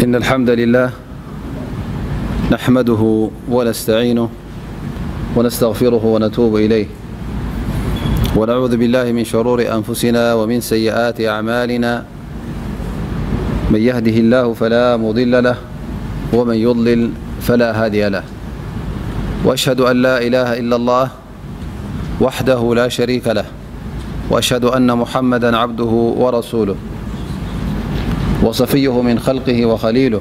إن الحمد لله نحمده ونستعينه ونستغفره ونتوب إليه، ونعوذ بالله من شرور أنفسنا ومن سيئات أعمالنا. من يهده الله فلا مضل له، ومن يضلل فلا هادي له. وأشهد أن لا إله إلا الله وحده لا شريك له، وأشهد أن محمدا عبده ورسوله، وصفيه من خلقه وخليله،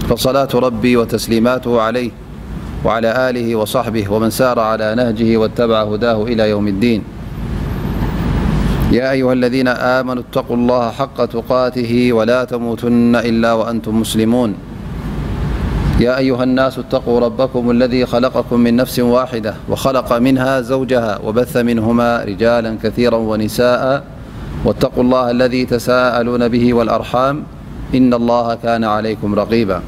فصلاة ربي وتسليماته عليه وعلى آله وصحبه ومن سار على نهجه واتبع هداه إلى يوم الدين. يا أيها الذين آمنوا اتقوا الله حق تقاته ولا تموتن إلا وأنتم مسلمون. يا أيها الناس اتقوا ربكم الذي خلقكم من نفس واحدة وخلق منها زوجها وبث منهما رجالا كثيرا ونساء، واتقوا الله الذي تساءلون به والأرحام، إن الله كان عليكم رقيبا.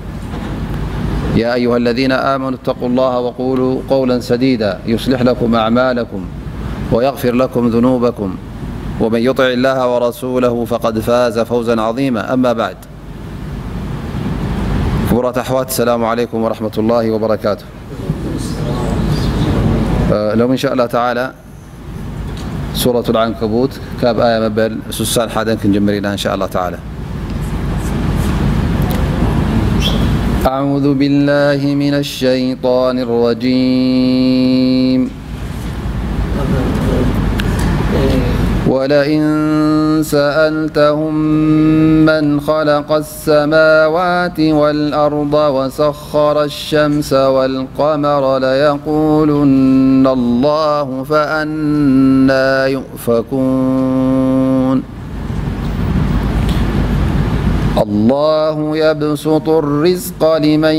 يا أيها الذين آمنوا اتقوا الله وقولوا قولا سديدا يصلح لكم أعمالكم ويغفر لكم ذنوبكم، ومن يطع الله ورسوله فقد فاز فوزا عظيما. أما بعد، ክቡራት ኣሕዋት፣ ሰላሙ ዓለይኩም ወረሕመቱላሂ ወበረካቱ። እ፣ ሎሚ እንሻ ኣላህ ተዓላ ሱረቱል ዓንከቡት ካብ ኣያ መበል ሱሳን ሓደን ክንጅምር ኢና እንሻ ኣላህ ተዓላ። أعوذ بالله من الشيطان الرجيم. ولئن سألتهم من خلق السماوات والأرض وسخر الشمس والقمر ليقولن الله فأنى يؤفكون. الله يبسط الرزق لمن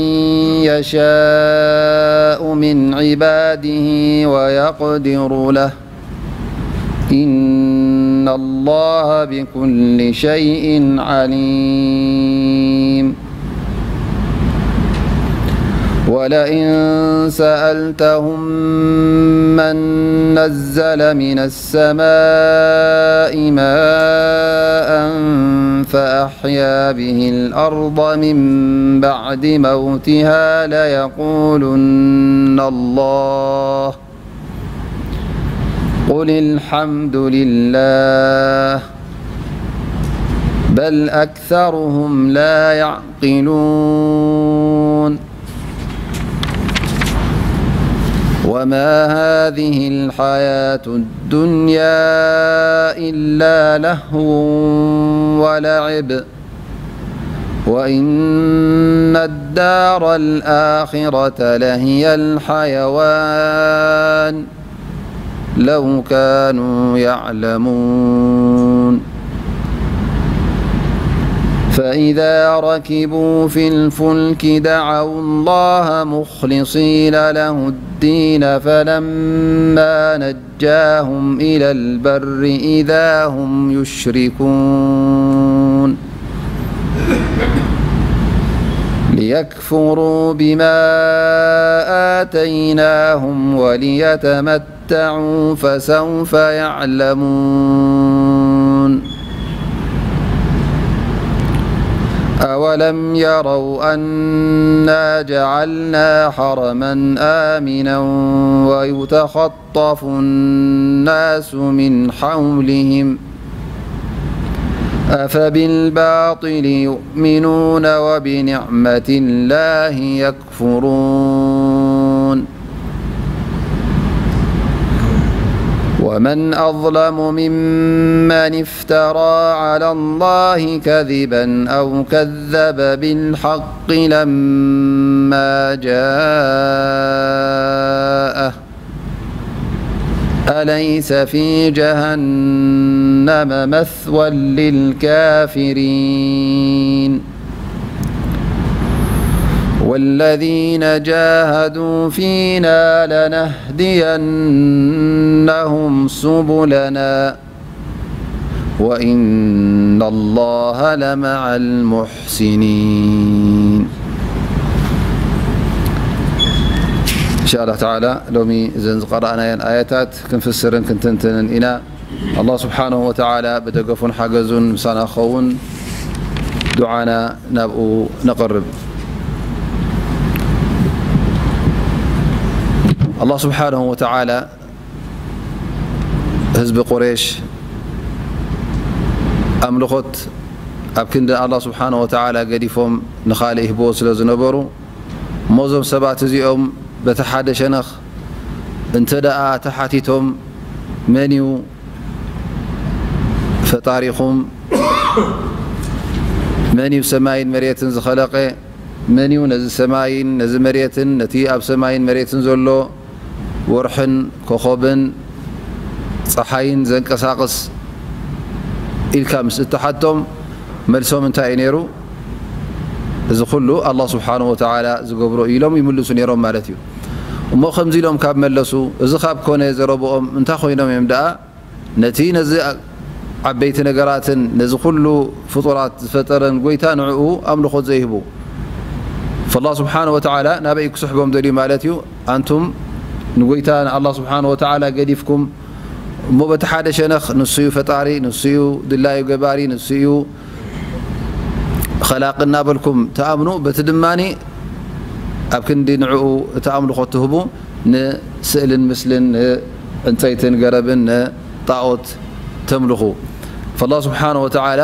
يشاء من عباده ويقدر له، إن الله بكل شيء عليم. ولئن سألتهم من نزل من السماء ماء فأحيا به الأرض من بعد موتها ليقولن الله، قل الحمد لله، بل أكثرهم لا يعقلون. وما هذه الحياة الدنيا إلا لهو ولعب، وإن الدار الآخرة لهي الحيوان، لو كانوا يعلمون. فإذا ركبوا في الفلك دعوا الله مخلصين له الدين فلما نجاهم إلى البر إذا هم يشركون. ليكفروا بما آتيناهم وليتمتعوا فسوف يعلمون. أولم يروا أنا جعلنا حرما آمنا ويتخطف الناس من حولهم، أفبالباطل يؤمنون وبنعمة الله يكفرون. ومن أظلم ممن افترى على الله كذبا أو كذب بالحق لما جاءه، أليس في جهنم مثوى للكافرين؟ والذين جاهدوا فينا لنهدينهم سبلنا وإن الله لمع المحسنين. إن شاء الله تعالى ሎሚ እዘን ዝቀረኣናየን ኣያታት ክንፍስርን ክንትንትንን ኢና። ኣላህ ስብሓነሁ ወተዓላ ብደገፉን ሓገዙን ምሳና ክኸውን፣ ዱዓና ናብኡ ነቕርብ። ኣላህ ስብሓንሁ ወተዓላ ህዝቢ ቁሬሽ ኣምልኾት ኣብ ክንዲ ኣላህ ስብሓንሁ ወተዓላ ገዲፎም ንኻልእ ይህብዎ ስለ ዝነበሩ፣ እሞ እዞም ሰባት እዚኦም በቲ ሓደ ሸነኽ እንተ ደኣ ተሓቲቶም፣ መን እዩ ፈጣሪኹም? መን እዩ ሰማይን መሬትን ዝኸለቐ? መን እዩ ነዚ ሰማይን ነዚ መሬትን ነቲ ኣብ ሰማይን መሬትን ዘሎ ወርሕን ኮኾብን ጸሓይን ዘንቀሳቕስ? ኢልካ ምስ እትሓቶም፣ መልሶም እንታይ እዩ ነይሩ? እዚ ኩሉ ኣላህ ስብሓንሁ ወተዓላ ዝገብሮ እዩ ኢሎም ይምልሱ ነይሮም ማለት እዩ። እሞ ከምዚ ኢሎም ካብ መለሱ፣ እዚ ካብ ኮነ ዘረብኦም እንታይ ኮይኖም እዮም ደኣ? ነቲ ነዚ ዓበይቲ ነገራትን ነዚ ኩሉ ፍጡራት ዝፈጠረን ጎይታ ንዕኡ ኣምልኾት ዘይህቡ። ፈላህ ስብሓንሁ ወተዓላ ናበይ ክስሕቦም ደልዩ ማለት እዩ? ኣንቱም ንጎይታ ንኣላህ ስብሓንሁ ወተዓላ ገዲፍኩም፣ እሞ በቲ ሓደ ሸነኽ ንሱ እዩ ፈጣሪ፣ ንሱ እዩ ድላዩ ገባሪ፣ ንሱ እዩ ኸላቂ እናበልኩም ትኣምኑ፣ በቲ ድማኒ ኣብ ክንዲ ንዕኡ እቲ ኣምልኾ ትህቡ፣ ንስእልን ምስልን፣ ንዕንፀይትን ገረብን፣ ንጣኦት ተምልኹ። ፈላህ ስብሓንሁ ወተዓላ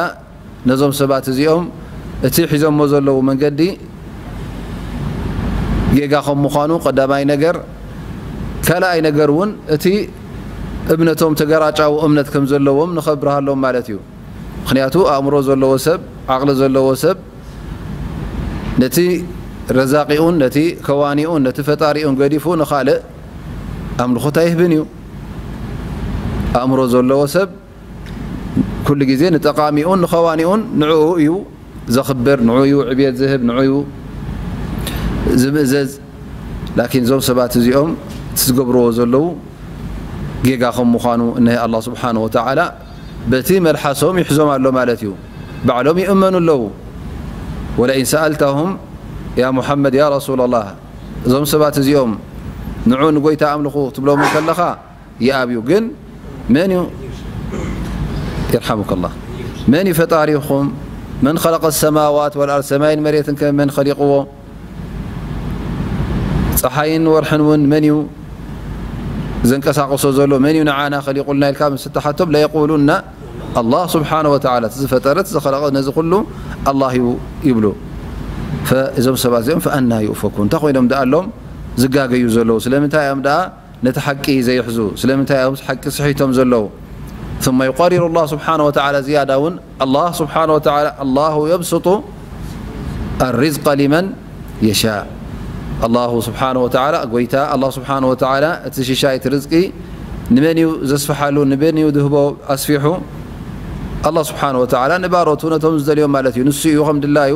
ነዞም ሰባት እዚኦም እቲ ሒዞሞ ዘለዉ መንገዲ ጌጋ ከም ምዃኑ ቀዳማይ ነገር፣ ካልኣይ ነገር እውን እቲ እምነቶም ተገራጫዊ እምነት ከም ዘለዎም ንኸብርሃሎም ማለት እዩ። ምኽንያቱ ኣእምሮ ዘለዎ ሰብ፣ ዓቕሊ ዘለዎ ሰብ ነቲ ረዛቂኡን ነቲ ከዋኒኡን ነቲ ፈጣሪኡን ገዲፉ ንኻልእ ኣምልኾት ኣይህብን እዩ። ኣእምሮ ዘለዎ ሰብ ኩሉ ግዜ ንጠቓሚኡን ንኸዋኒኡን ንዕኡ እዩ ዘኽብር፣ ንዑ እዩ ዕብየት ዝህብ፣ ንዑ እዩ ዝምእዘዝ። ላኪን እዞም ሰባት እዚኦም እቲ ዝገብርዎ ዘለዉ ጌጋ ከም ምዃኑ እነሀ ኣላህ ስብሓንሁ ወተዓላ በቲ መልሓሶም ይሕዞም ኣሎ ማለት እዩ። ባዕሎም ይእመኑ ኣለዉ። ወለኢን ሰኣልተሁም ያ ሙሓመድ ያ ረሱላ ላህ፣ እዞም ሰባት እዚኦም ንዑ ንጎይታ ኣምልኹ ትብሎም ከለኻ ይኣብዩ። ግን መን እዩ፣ የርሓሙከላህ፣ መን እዩ ፈጣሪኹም? መን ኸለቀ ሰማዋት ወልኣርድ፣ ሰማይን መሬትን ከ መን ኸሊቕዎ? ፀሓይን ወርሕን እውን መን እዩ ዘንቀሳቕሶ ዘሎ? መን እዩ ንዓና ኸሊቑልና? ኢልካ ምስ እትሓቶም፣ ለየቁሉና ኣላህ ስብሓነ ወተዓላ፣ እቲ ዝፈጠረ፣ እቲ ዝኸለቐ፣ ነዚ ኩሉ ኣላህ እዩ ይብሉ። ፈ-፣ እዞም ሰባት እዚኦም ፈኣና ዩእፈኩን፣ እንታይ ኮይኖም ደኣሎም ዝጋገዩ ዘለዉ? ስለምንታይ እዮም ደኣ ነቲ ሓቂ ዘይሕዙ? ስለምንታይ እዮም ሓቂ ስሒቶም ዘለዉ? ثم يقرر الله سبحانه وتعالى ዝያዳ እውን ኣላህ ስብሓነ ወተዓላ፣ الله يبسط الرزق لمن يشاء። ኣላሁ ስብሓነ ወተዓላ፣ ጎይታ ኣላህ ስብሓነ ወተዓላ፣ እቲ ሽሻይ እቲ ርዝቂ ንመን እዩ ዘስፍሓሉ፣ ንመን እዩ ዝህቦ ኣስፊሑ? ኣላህ ስብሓነ ወተዓላ ንባሮቱ፣ ነቶም ዝደልዮም ማለት እዩ። ንሱ እዩ ከም ድላዩ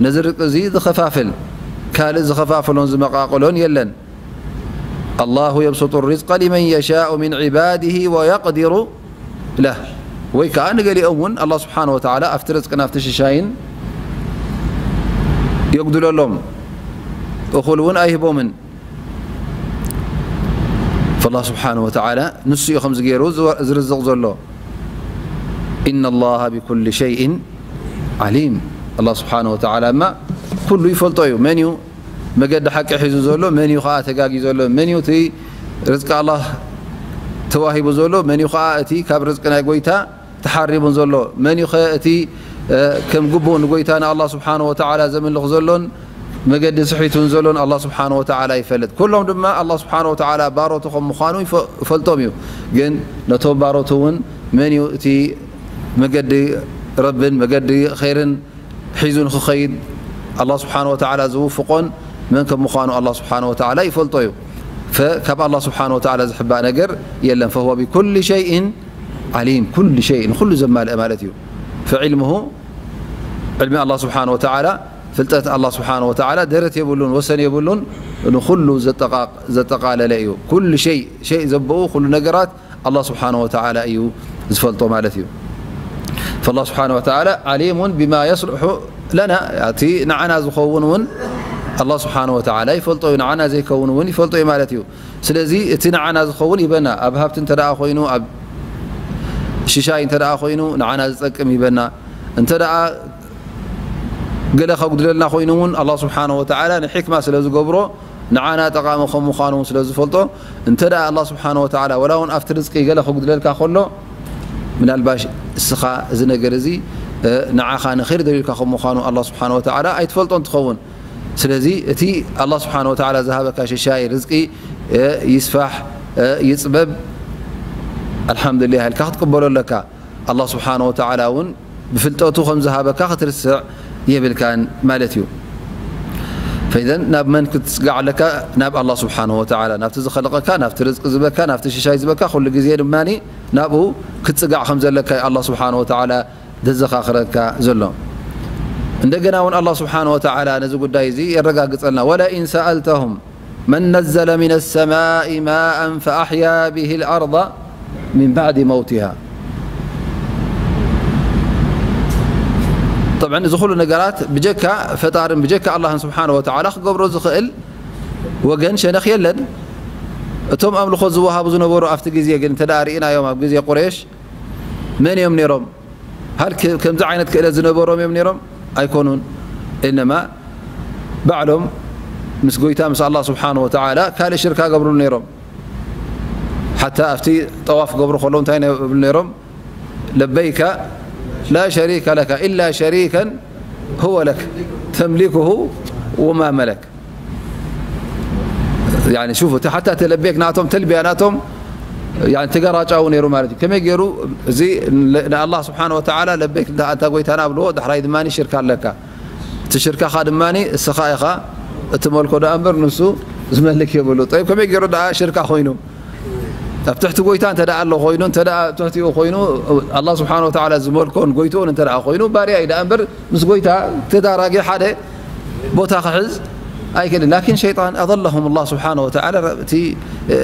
ነዚ ርዝቂ እዚ ዝኸፋፍል፣ ካልእ ዝኸፋፍሎን ዝመቃቅሎን የለን። الله يبسط الرزق لمن يشاء من عباده ويقدر له። ወይ ከዓ ንገሊኦም እውን ኣላህ ስብሓነ ወተዓላ ኣብቲ ርዝቅን ኣብቲ ሽሻይን የጉድለሎም፣ እኹል እውን ኣይህቦምን። ፈላህ ስብሓነ ወተዓላ ንሱ እዩ ከምዚ ገይሩ ዝወ-፣ ዝርዝቕ ዘሎ። إن الله بكل شيء عليم። ኣላህ ስብሓነ ወተዓላ እማ ኩሉ ይፈልጦ እዩ። መን እዩ መገዲ ሓቂ ሒዙ ዘሎ፣ መን እዩ ኸዓ ተጋጊ ዘሎ፣ መን እዩ እቲ ርዝቂ ኣላህ ተዋሂቡ ዘሎ፣ መን እዩ ኸዓ እቲ ካብ ርዝቂ ናይ ጎይታ ተሓሪሙን ዘሎ፣ መን እዩ ኸ እቲ፣ እ፣ ከም ግቡእ ንጎይታ ንኣላህ ስብሓነ ወተዓላ ዘምልኽ ዘሎን መገዲ ስሒቱን ዘሎን ኣላህ ስብሓነ ወተዓላ ይፈልጥ። ኩሎም ድማ ኣላህ ስብሓነ ወተዓላ ባሮቱ ከም ምዃኑ ይፈ-፣ ይፈልጦም እዩ። ግን ነቶም ባሮቱ እውን መን እዩ እቲ መገዲ ረብን መገዲ ኸይርን ሒዙ ንኽኸይድ ኣላህ ስብሓነ ወተዓላ ዝውፍቖን መን ከም ምዃኑ ኣላህ ስብሓነ ወተዓላ ይፈልጦ እዩ። ፈ-፣ ካብ ኣላህ ስብሓነ ወተዓላ ዝሕባእ ነገር የለን። فهو بكل شيء عليم። ኩሉ ሸይእ፣ ንኹሉ ዘማልአ ማለት እዩ። فعلمه፣ ዕልሚ ኣላህ ስብሓነ ወተዓላ፣ ፍልጠት ኣላህ ስብሓነ ወተዓላ ደረት የብሉን፣ ወሰን የብሉን፣ ንኹሉ ዘጠቃ-፣ ዘጠቃለለ እዩ። ኩሉ ሸይእ፣ ሸይእ ዘበኡ፣ ኩሉ ነገራት ኣላህ ስብሓነ ወተዓላ እዩ ዝፈልጦ ማለት እዩ። فالله سبحانه وتعالى عليم بما يصلح لنا። እቲ ንዓና ዝኸውን እውን ኣላህ ስብሓነ ወተዓላ ይፈልጦ እዩ፣ ንዓና ዘይከውን እውን ይፈልጦ እዩ ማለት እዩ። ስለዚ እቲ ንዓና ዝኸውን ይበና፣ ኣብ ሃብቲ እንተ ደኣ ኮይኑ፣ ኣብ ሽሻይ እንተ ደኣ ኮይኑ ንዓና ዝጠቅም ይበና። እንተ ደኣ ገለ ከጉድለልና ኮይኑ እውን ኣላህ ስብሓነ ወተዓላ ንሕክማ ስለ ዝገብሮ፣ ንዓና ጠቓሚ ከም ምዃኑ እውን ስለ ዝፈልጦ፣ እንተ ደኣ ኣላህ ስብሓነ ወተዓላ ወላ እውን ኣብቲ ርዝቂ ገለ ከጉድለልካ ከሎ፣ ምናልባሽ እስኻ እዚ ነገር እዚ፣ እ፣ ንዓኻ ንኸይር ደልዩልካ ከም ምዃኑ ኣላህ ስብሓነ ወተዓላ ኣይትፈልጦን ትኸውን። ስለዚ እቲ ኣላህ ስብሓነ ወተዓላ ዝሃበካ ሽሻይ ርዝቂ፣ እ፣ ይስፋሕ፣ እ፣ ይጽበብ፣ ኣልሓምዱሊላህ ኢልካ ክትቅበሎ ኣለካ። ኣላህ ስብሓነ ወተዓላ እውን ብፍልጠቱ ከም ዝሃበካ ክትርስዕ የብልካን ማለት እዩ። ፈኢዘን ናብ መን ክትጽጋዕ ኣለካ? ናብ ኣላህ ስብሓነ ወተዓላ፣ ናብቲ ዝኸለቐካ፣ ናብቲ ርዝቂ ዝበካ፣ ናብቲ ሽሻይ ዝበካ፣ ኩሉ ግዜ ድማ ናብኡ ክትጽጋዕ ከም ዘለካ እዩ ኣላህ ስብሓነ ወተዓላ ዘዘኻኽረካ ዘሎ። እንደገና እውን ኣላህ ስብሓነ ወተዓላ ነዚ ጉዳይ እዚ የረጋግጸልና። ወለኢን ሰኣልተሁም መን ነዘለ ሚነ ሰማኢ ማኣን ፈኣሕያ ብሂ ልኣርዳ ሚን ባዕዲ መውቲሃ። ጠብዓን እዚ ኩሉ ነገራት ብጀካ ፈጣርን ብጀካ ኣላህን ስብሓነ ወተዓላ ክገብሮ ዝኽእል ወገን ሸነኽ የለን። እቶም ኣምልኾት ዝወሃቡ ዝነበሩ ኣብቲ ግዜ ግን እንተ ደኣ ርኢናዮም ኣብ ግዜ ቁሬሽ መን እዮም ነይሮም? ሃል ከ-፣ ከምዚ ዓይነት ክእለት ዝነበሮም እዮም ነይሮም? ኣይኮኑን። እነማ ባዕሎም ምስ ጎይታ ምስ ኣላህ ስብሓነ ወተዓላ ካልእ ሽርካ ገብሩሉ ነይሮም። ሓታ ኣብቲ ጠዋፍ ገብሩ ከለዉ እንታይ ይብሉ ነይሮም? ለበይከ ላ ሸሪከ ለከ ኢላ ሸሪከን ሁወ ለክ ተምሊኩሁ ወማ መለክ። ያኒ ሹፉ፣ እቲ ሓታ እቲ ለቤክ ናቶም፣ ተልቢያ ናቶም፣ ያኒ ተገራጫዊ ነይሩ ማለት እዩ። ከመይ ገይሩ እዚ ን-፣ ንኣላህ ስብሓነ ወተዓላ ለቤክ እንታ፣ ኣንታ ጎይታና ብልዎ፣ ዳሕራይ ድማ ሽርካ ኣለካ። እቲ ሽርካኻ ድማ እስኻ ኢኻ እትመልኮ ደኣ እምበር ንሱ ዝመልክ የብሉ። ጠይብ፣ ከመይ ገይሩ ደኣ ሽርካ ኮይኑ? ኣብ ትሕቲ ጎይታ እንተ ደኣ ኣሎ ኮይኑ፣ እንተ ደኣ ኣብ ትሕቲኡ ኮይኑ፣ ኣላህ ስብሓነ ወተዓላ ዝመልኮን ጎይትኡን እንተ ደኣ ኮይኑ፣ ባርያ እዩ ደኣ እምበር ምስ ጎይታ ተዳራጊ ሓደ ቦታ ክሕዝ ኣይክእልን። ላኪን ሸይጣን ኣضለሁም ኣላህ ስብሓነ ወተዓላ፣ እቲ፣ እ፣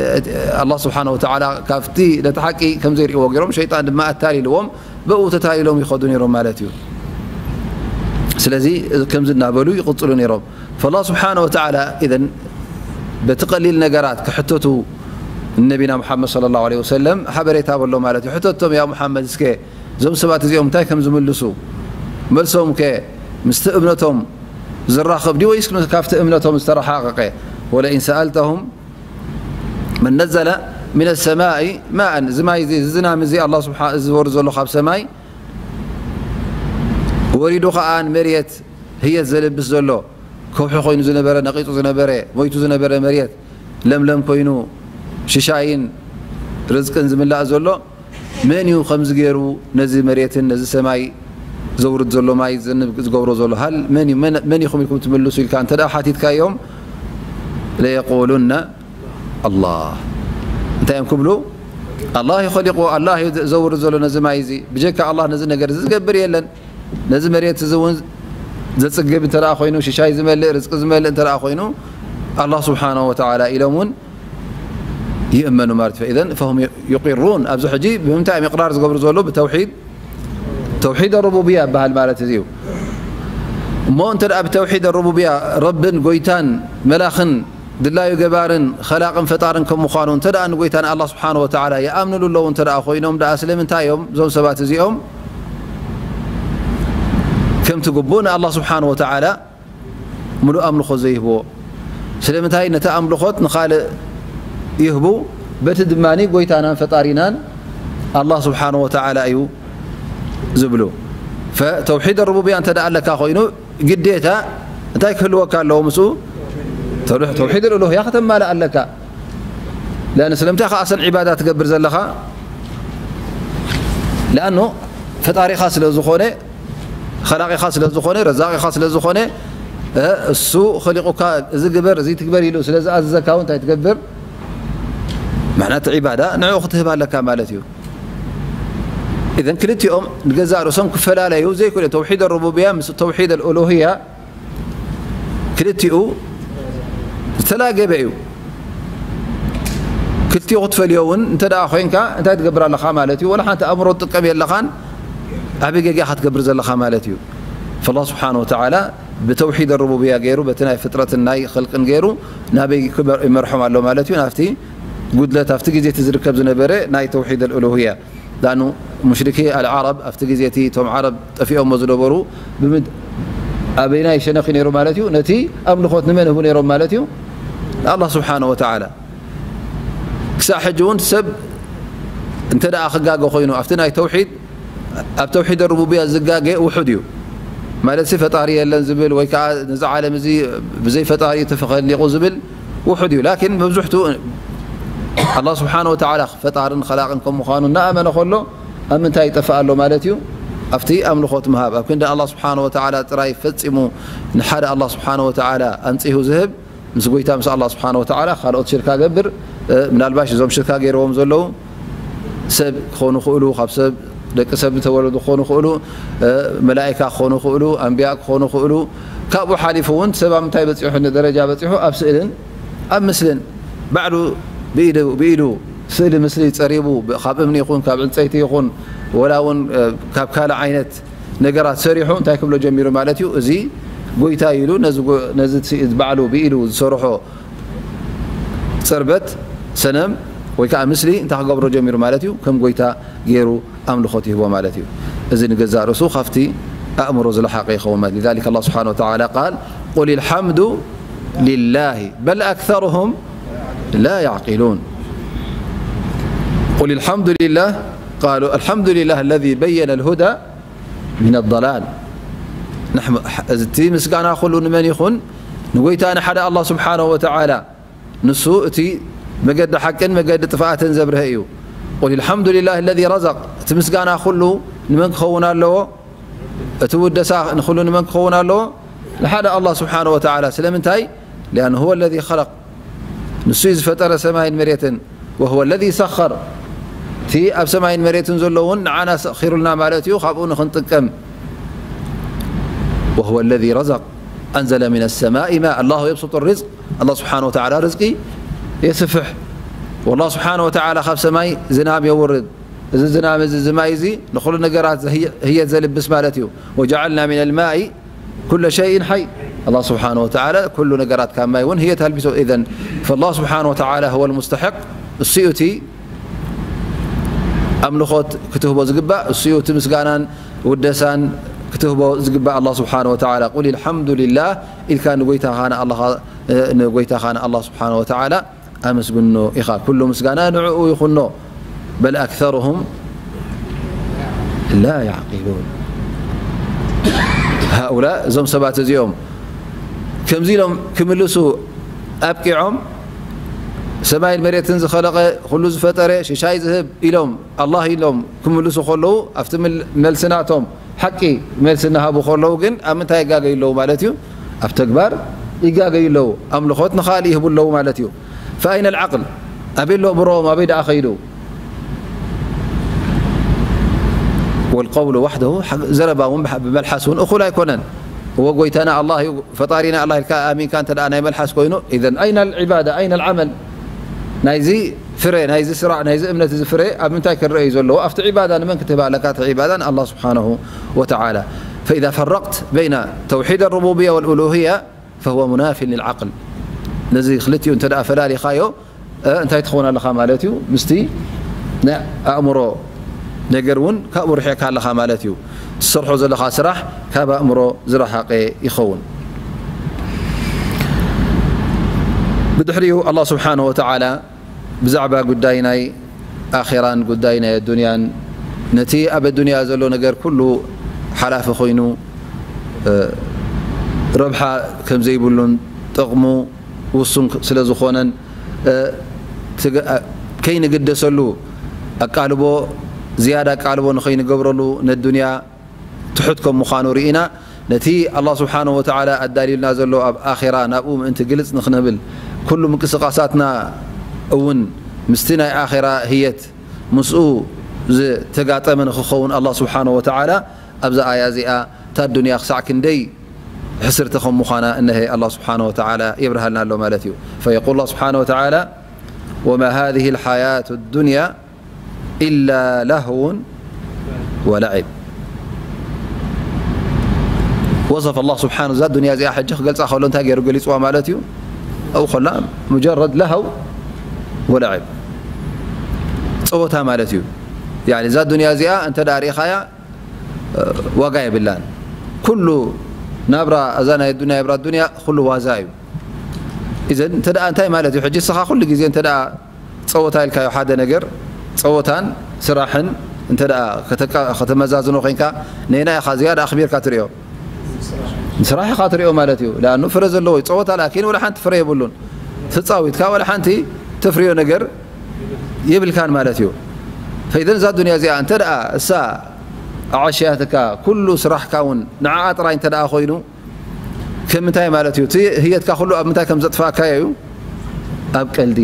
ኣላህ ስብሓነ ወተዓላ ካብቲ ነቲ ሓቂ ከም ዘይርእይዎ ገይሮም፣ ሸይጣን ድማ ኣታሊልዎም፣ ብኡ ተታሊሎም ይኸዱ ነይሮም ማለት እዩ። ስለዚ ከምዚ እናበሉ ይቕጽሉ ነይሮም። ፈላህ ስብሓነ ወተዓላ ኢዘን በቲ ቀሊል ነገራት ክሕተቱ ንነቢና ሙሓመድ ሰለላሁ ዐለይሂ ወሰለም ሓበሬታ በሎ ማለት እዩ። ሕተቶም፣ ያ ሙሓመድ፣ እስከ እዞም ሰባት እዚኦም እንታይ ከም ዝምልሱ፣ መልሶም ከ ምስቲ እምነቶም ዝራኸብ ድዩ ወይስ ካብቲ እምነቶም ዝተረሓቐቐ? ወለኢን ሰኣልተሁም መን ነዘለ ሚነ ሰማኢ ማእን፣ እዚ ማይ እዚ፣ እዚ ዝናም እዚ ኣላህ ስብሓ-፣ እዚ ዝወርድ ዘሎ ካብ ሰማይ ወሪዱ ኸኣ ንመሬት ህየት ዘልብስ ዘሎ፣ ከውሒ ኮይኑ ዝነበረ፣ ነቒጹ ዝነበረ፣ ሞይቱ ዝነበረ መሬት ለምለም ኮይኑ ሽሻይን ርዝቅን ዝምላእ ዘሎ፣ መን እዩ ከምዚ ገይሩ ነዚ መሬትን ነዚ ሰማይ ዘውርድ ዘሎ ማይ ዘንብ ዝገብሮ ዘሎ? ሃል መን እዩ? መን፣ መን ኢኹም ኢልኩም ትምልሱ? ኢልካ እንተ ደኣ ሓቲትካዮም፣ ለየቁሉነ ኣላህ። እንታይ እዮም ክብሉ? ኣላህ እዩ ኸሊቑዎ፣ ኣላህ እዩ ዘውርድ ዘሎ ነዚ ማይ እዚ። ብጀካ ኣላህ ነዚ ነገር እዚ ዝገብር የለን። ነዚ መሬት እዚ እውን ዘጽግብ እንተ ደኣ ኮይኑ፣ ሽሻይ ዝመልእ፣ ርዝቂ ዝመልእ እንተ ደኣ ኮይኑ፣ ኣላህ ስብሓነሁ ወተዓላ ኢሎም እውን ይእመኑ ማለት እዩ። ፈኢዘን ፈሁም ዩቂሩን። ኣብዚ ሕጂ ብምንታይ እዮም ኢቕራር ዝገብሩ ዘለዉ? ብተውሒድ፣ ተውሒድ ሩቡብያ ይበሃል ማለት እዚ እዩ። እሞ እንተ ደኣ ብተውሒድ ሩቡብያ ረብን ጎይታን መላኽን ድላዩ ገባርን ኸላቕን ፈጣርን ከም ምዃኑ እንተ ደኣ ንጎይታ ንኣላህ ስብሓነሁ ወተዓላ ይኣምንሉ ኣለዉ እንተ ደኣ ኮይኖም ደኣ ስለምንታይ እዮም እዞም ሰባት እዚኦም ከምቲ ግቡእ ንኣላህ ስብሓነሁ ወተዓላ ምሉእ ኣምልኾ ዘይህብዎ? ስለምንታይ ነቲ ኣምልኾት ንኻልእ ይህቡ? በቲ ድማ ጎይታናን ፈጣሪናን ኣላህ ስብሓነሁ ወተዓላ እዩ ዝብሉ። ፈተውሒድ ሩቡብያ እንተ ደኣ ኣለካ ኮይኑ ግዴታ እንታይ ክህልወካ ኣለዎ ምስኡ? ተውሒ-፣ ተውሒድ ኡሉህያ ከተማልእ ኣለካ። ለኣን ስለምንታይ ከኣ እሰን ዒባዳ ትገብር ዘለኻ? ለኣኑ ፈጣሪኻ ስለ ዝኾነ፣ ኸላቒኻ ስለ ዝኾነ፣ ረዛቒኻ ስለ ዝኾነ፣ እ፣ እሱ ኸሊቑካ፣ እዚ ግበር፣ እዚ ትግበር ኢሉ ስለ ዝኣዘዘካ እውን እንታይ ትገብር? ምኽንያቱ ዒባዳ ንዕኡ ክትህብ ኣለካ ማለት እዩ። ኢዘን ክልቲኦም ንገዛእ ርእሶም ክፈላለዩ ዘይክእሉ። ተውሒድ ሩቡብያ ምስ ተውሒድ ኣልኡሉህያ ክልቲኡ ዝተላገበ እዩ። ክልቲኡ ክትፈልዮ እውን እንተ ደኣ ኮይንካ እንታይ ትገብር ኣለኻ ማለት እዩ? ወላ ሓንቲ ኣእምሮ ትጥቀም የለኻን፣ ዓቢ ጌጋ ኢኻ ትገብር ዘለኻ ማለት እዩ። ፈላህ ስብሓነሁ ወተዓላ ብተውሒድ ሩቡብያ ገይሩ፣ በቲ ናይ ፍጥረትን ናይ ኸልቅን ገይሩ ናበይ ክመር-፣ ይመርሖም ኣሎ ማለት እዩ? ናብቲ ጉድለት ኣብቲ ግዜ እቲ ዝርከብ ዝነበረ ናይ ተውሒድ ኣልኡሉህያ። ዳኑ ሙሽሪኪ ኣልዓረብ ኣብቲ ግዜ እቲ እቶም ዓረብ ጠፊኦሞ ዝነበሩ ብምድ-፣ ኣበይናይ ሸነኽ ነይሩ ማለት እዩ? ነቲ ኣምልኾት ንመን ህቡ ነይሮም ማለት እዩ? ንኣላህ ስብሓነ ወተዓላ። ክሳዕ ሕጂ እውን ሰብ እንተ ደኣ ክጋገ ኮይኑ ኣብቲ ናይ ተውሒድ፣ ኣብ ተውሒድ ሩቡብያ ዝጋገ ውሑድ እዩ። ማለት ፈጣሪ የለን ዝብል ወይ ከዓ ነዚ ዓለም እዚ ብዘይ ፈጣሪ ተፈኸሊቑ ዝብል ውሑድ እዩ። ላኪን መብዝሕቱ ኣላህ ስብሓነ ወተዓላ ፈጣርን ኸላቕን ከም ምዃኑ እናኣመነ ከሎ ኣብ ምንታይ ይጠፍእ ኣሎ ማለት እዩ? ኣብቲ ኣምልኾት ምሃብ። ኣብ ክንዲ ኣላህ ስብሓነ ወተዓላ ጥራይ ፈጺሙ ንሓደ ኣላህ ስብሓነ ወተዓላ ኣንጺሁ ዝህብ፣ ምስ ጎይታ ምስ ኣላህ ስብሓነ ወተዓላ ካልኦት ሽርካ ገብር። እ፣ ምናልባሽ እዞም ሽርካ ገይርዎም ዘለዉ ሰብ ክኾኑ ክእሉ፣ ካብ ሰብ ደቂ ሰብ ዝተወለዱ ክኾኑ ክእሉ፣ እ፣ መላኢካ ክኾኑ ክእሉ፣ ኣንብያ ክኾኑ ክእሉ። ካብኡ ሓሊፉ እውን ሰብ ኣብ ምንታይ በፂሑ፣ ንደረጃ በፂሑ ኣብ ስእልን ኣብ ምስልን ባዕሉ ብኢዱ ብኢዱ ስእሊ ምስሊ ፀሪቡ ብ-፣ ካብ እምኒ ይኹን ካብ ዕንፀይቲ ይኹን ወላ እውን፣ እ፣ ካብ ካልእ ዓይነት ነገራት ሰሪሑ እንታይ ክብሎ ጀሚሩ ማለት እዩ? እዚ ጎይታ ኢሉ ነዚ ጎ-፣ ነዚ ሲ-፣ ባዕሉ ብኢዱ ዝሰርሖ ፅርበት ሰነም ወይ ከዓ ምስሊ እንታይ ክገብሮ ጀሚሩ ማለት እዩ? ከም ጎይታ ገይሩ ኣምልኾት ይህቦ ማለት እዩ። እዚ ንገዛእ ርእሱ ካብቲ ኣእምሮ ዝለሓቐ ይኸውን ማለት እዩ። لذلك الله سبحانه وتعالى قال: قل الحمد لله بل أكثرهم لا يعقلون. قل الحمد لله، قالوا الحمد لله الذي بين الهدى من الضلال. نحن-، እዚ እቲ ምስጋና ኩሉ ንመን ይኹን? ንጎይታ ንሓደ ኣላህ ስብሓነሁ ወተዓላ። ንሱ እቲ መገዲ ሓቅን መገዲ ጥፍኣትን ዘብርሀ እዩ። قل الحمد لله الذي رزق. እቲ ምስጋና ኩሉ ንመን ክኸውን ኣለዎ? እቲ ውደሳ ንኹሉ ንመን ክኸውን ኣለዎ? ንሓደ ኣላህ ስብሓነሁ ወተዓላ። ስለምንታይ? لأنه هو الذي خلق። ንሱ እዩ ዝፈጠረ ሰማይን መሬትን። وهو الذي سخر። እቲ ኣብ ሰማይን መሬትን ዘሎ እውን ንዓና ሰኺሩልና ማለት እዩ፣ ካብኡ ንኽንጥቀም። وهو الذي رزق أنزل من السماء ماء. الله يبسط الرزق. ኣላህ ስብሓነ ወተዓላ ርዝቂ የስፍሕ። ወላህ ስብሓነ ወተዓላ ካብ ሰማይ ዝናም የውርድ። እዚ ዝናም እዚ፣ እዚ ማይ እዚ ንኹሉ ነገራት ዘህየ-፣ ህየት ዘልብስ ማለት እዩ። وجعلنا من الماء كل شيء حي. ኣላህ ስብሓነ ወተዓላ ኩሉ ነገራት ካብ ማይ እውን ህየት ኣልቢሶ። ኢዘን ፈላህ ስብሓነ ወተዓላ هو المستحق። እሱ እዩ እቲ ኣምልኾት ክትህቦ ዝግባእ፣ እሱ እዩ እቲ ምስጋናን ውደሳን ክትህቦ ዝግባእ ኣላህ ስብሓነ ወተዓላ። ቁል الحمد لله ኢልካ ንጎይታኻ ንኣላኻ፣ ንጎይታኻ ንኣላህ ስብሓነ ወተዓላ ኣመስግኖ ኢኻ። ኩሉ ምስጋና ንዕኡ ይኹኖ። بل أكثرهم لا يعقلون. هؤلاء እዞም ሰባት እዚኦም ከምዚ ኢሎም ክምልሱ ኣብቂዖም፣ ሰማይን መሬትን ዝኸለቐ፣ ኩሉ ዝፈጠረ፣ ሽሻይ ዝህብ ኢሎም፣ ኣላህ ኢሎም ክምልሱ ከለዉ፣ ኣብቲ ምል-፣ መልሲ ናቶም ሓቂ መልሲ እናሃቡ ከለዉ ግን ኣብ ምንታይ ይጋገዩ ኣለዉ ማለት እዩ? ኣብ ተግባር ይጋገዩ ኣለዉ። ኣምልኾት ንኻልእ ይህቡ ኣለዉ ማለት እዩ። فأين العقل؟ ኣበይ ኣሎ ብሮኦም? ኣበይ ደኣ ከይዱ? والقول وحده፣ ሓ-፣ ዘረባ እውን ብሓ-፣ ብመልሓስ እውን እኹል ኣይኮነን። እወ ጎይታና ኣላህ እዩ፣ ፈጣሪና ኣላህ ኢልካ ኣሚንካ እንተ ደኣ ናይ መልሓስ ኮይኑ፣ إذن أين العبادة؟ أين العمل؟ ናይዚ ፍረ ናይዚ ስራዕ ናይዚ እምነት እዚ ፍረ ኣብ ምንታይ ክረአ እዩ ዘለዎ? ኣብቲ ዒባዳ ንመን ክትህብ ኣለካ? እቲ ዒባዳ ንኣላህ ስብሓነሁ ወተዓላ። فإذا فرقت بين توحيد الربوبية والألوهية فهو مناف للعقل. ነዚ ክልቲኡ እንተ ደኣ ፈላሊኻዮ፣ እ፣ እንታይ ትኸውን ኣለኻ ማለት እዩ? ምስቲ ናይ ኣእምሮ ነገር እውን ካብኡ ርሒቕካ ኣለኻ ማለት እዩ። ትሰርሖ ዘለኻ ስራሕ ካብ ኣእምሮ ዝረሓቐ ይኸውን። ብድሕሪኡ ኣላህ ስብሓነሁ ወተዓላ ብዛዕባ ጉዳይ ናይ ኣኼራን ጉዳይ ናይ ኣዱንያን፣ ነቲ ኣብ ኣዱንያ ዘሎ ነገር ኩሉ ሓላፊ ኮይኑ፣ እ፣ ረብሓ ከም ዘይብሉን ጥቕሙ ውሱን ስለ ዝኾነን፣ እ፣ ትግ-፣ እ፣ ከይንግደሰሉ ኣቃልቦ፣ ዝያዳ ኣቃልቦ ንኸይንገብረሉ ነዱንያ ትሑት ከም ምዃኑ ርኢና፣ ነቲ ኣላህ ስብሓነሁ ወተዓላ ኣዳልዩልና ዘሎ ኣብ ኣኼራ ናብኡ ምእንቲ ግልጽ ንኽንብል፣ ኩሉ ምንቅስቓሳትና እውን ምስቲ ናይ ኣኼራ ህየት ምስኡ ዝተጋጠመ ንኽኸውን ኣላህ ስብሓነሁ ወተዓላ ኣብዛ ኣያ እዚኣ እታ ዱንያ ክሳዕ ክንደይ ሕስርቲ ከም ምዃና እነሀ ኣላህ ስብሓነሁ ወተዓላ የብርሃልና ኣሎ ማለት እዩ። فيقول الله سبحانه وتعالى: وما هذه الحياة الدنيا إلا لهو ولعب. وصف الله سبحانه እዛ ዱንያ እዚኣ ሕጂ ክገልጻ ከሎ እንታይ ገይሩ ገሊጽዋ ማለት እዩ? ኣብኡ ከላ ሙጀረድ ለሃው ወለዕብ፣ ጸወታ ማለት እዩ። ያኒ እዛ ዱንያ እዚኣ እንተ ደኣ ርኢኻያ፣ እ፣ ዋጋ የብላን። ኩሉ ናብራ እዛ ናይ ዱንያ ናብራ ዱንያ ኩሉ ዋዛ እዩ። ኢዘን እንተ ደኣ እንታይ ማለት እዩ? ሕጂ እስኻ ኩሉ ግዜ እንተ ደኣ ጸወታ ኢልካዮ ሓደ ነገር፣ ጸወታን ስራሕን እንተ ደኣ ከተቃ-፣ ከተመዛዝኖ ኮይንካ፣ ነየናይ ኢኻ ዝያዳ ኣኽቢርካ ትሪኦ? ንስራሕ ኢኻ ትሪኦ ማለት እዩ። ለኣኑ ፍረ ዘለዎ እዩ። ጸወታ ላኪን ወላ ሓንቲ ፍረ የብሉን። ተጻዊትካ ወላ ሓንቲ ተፍርዮ ነገር የብልካን ማለት እዩ። ፈኢዘን እዛ ዱንያ እዚኣ እንተ ደኣ እሳ ኣዓሽያትካ፣ ኩሉ ስራሕካ እውን ንዓኣ ጥራይ እንተ ደኣ ኮይኑ፣ ከም ምንታይ ማለት እዩ? እቲ ህየትካ ኩሉ ኣብ ምንታይ ከም ዘጥፋእካዮ እዩ? ኣብ ቀልዲ፣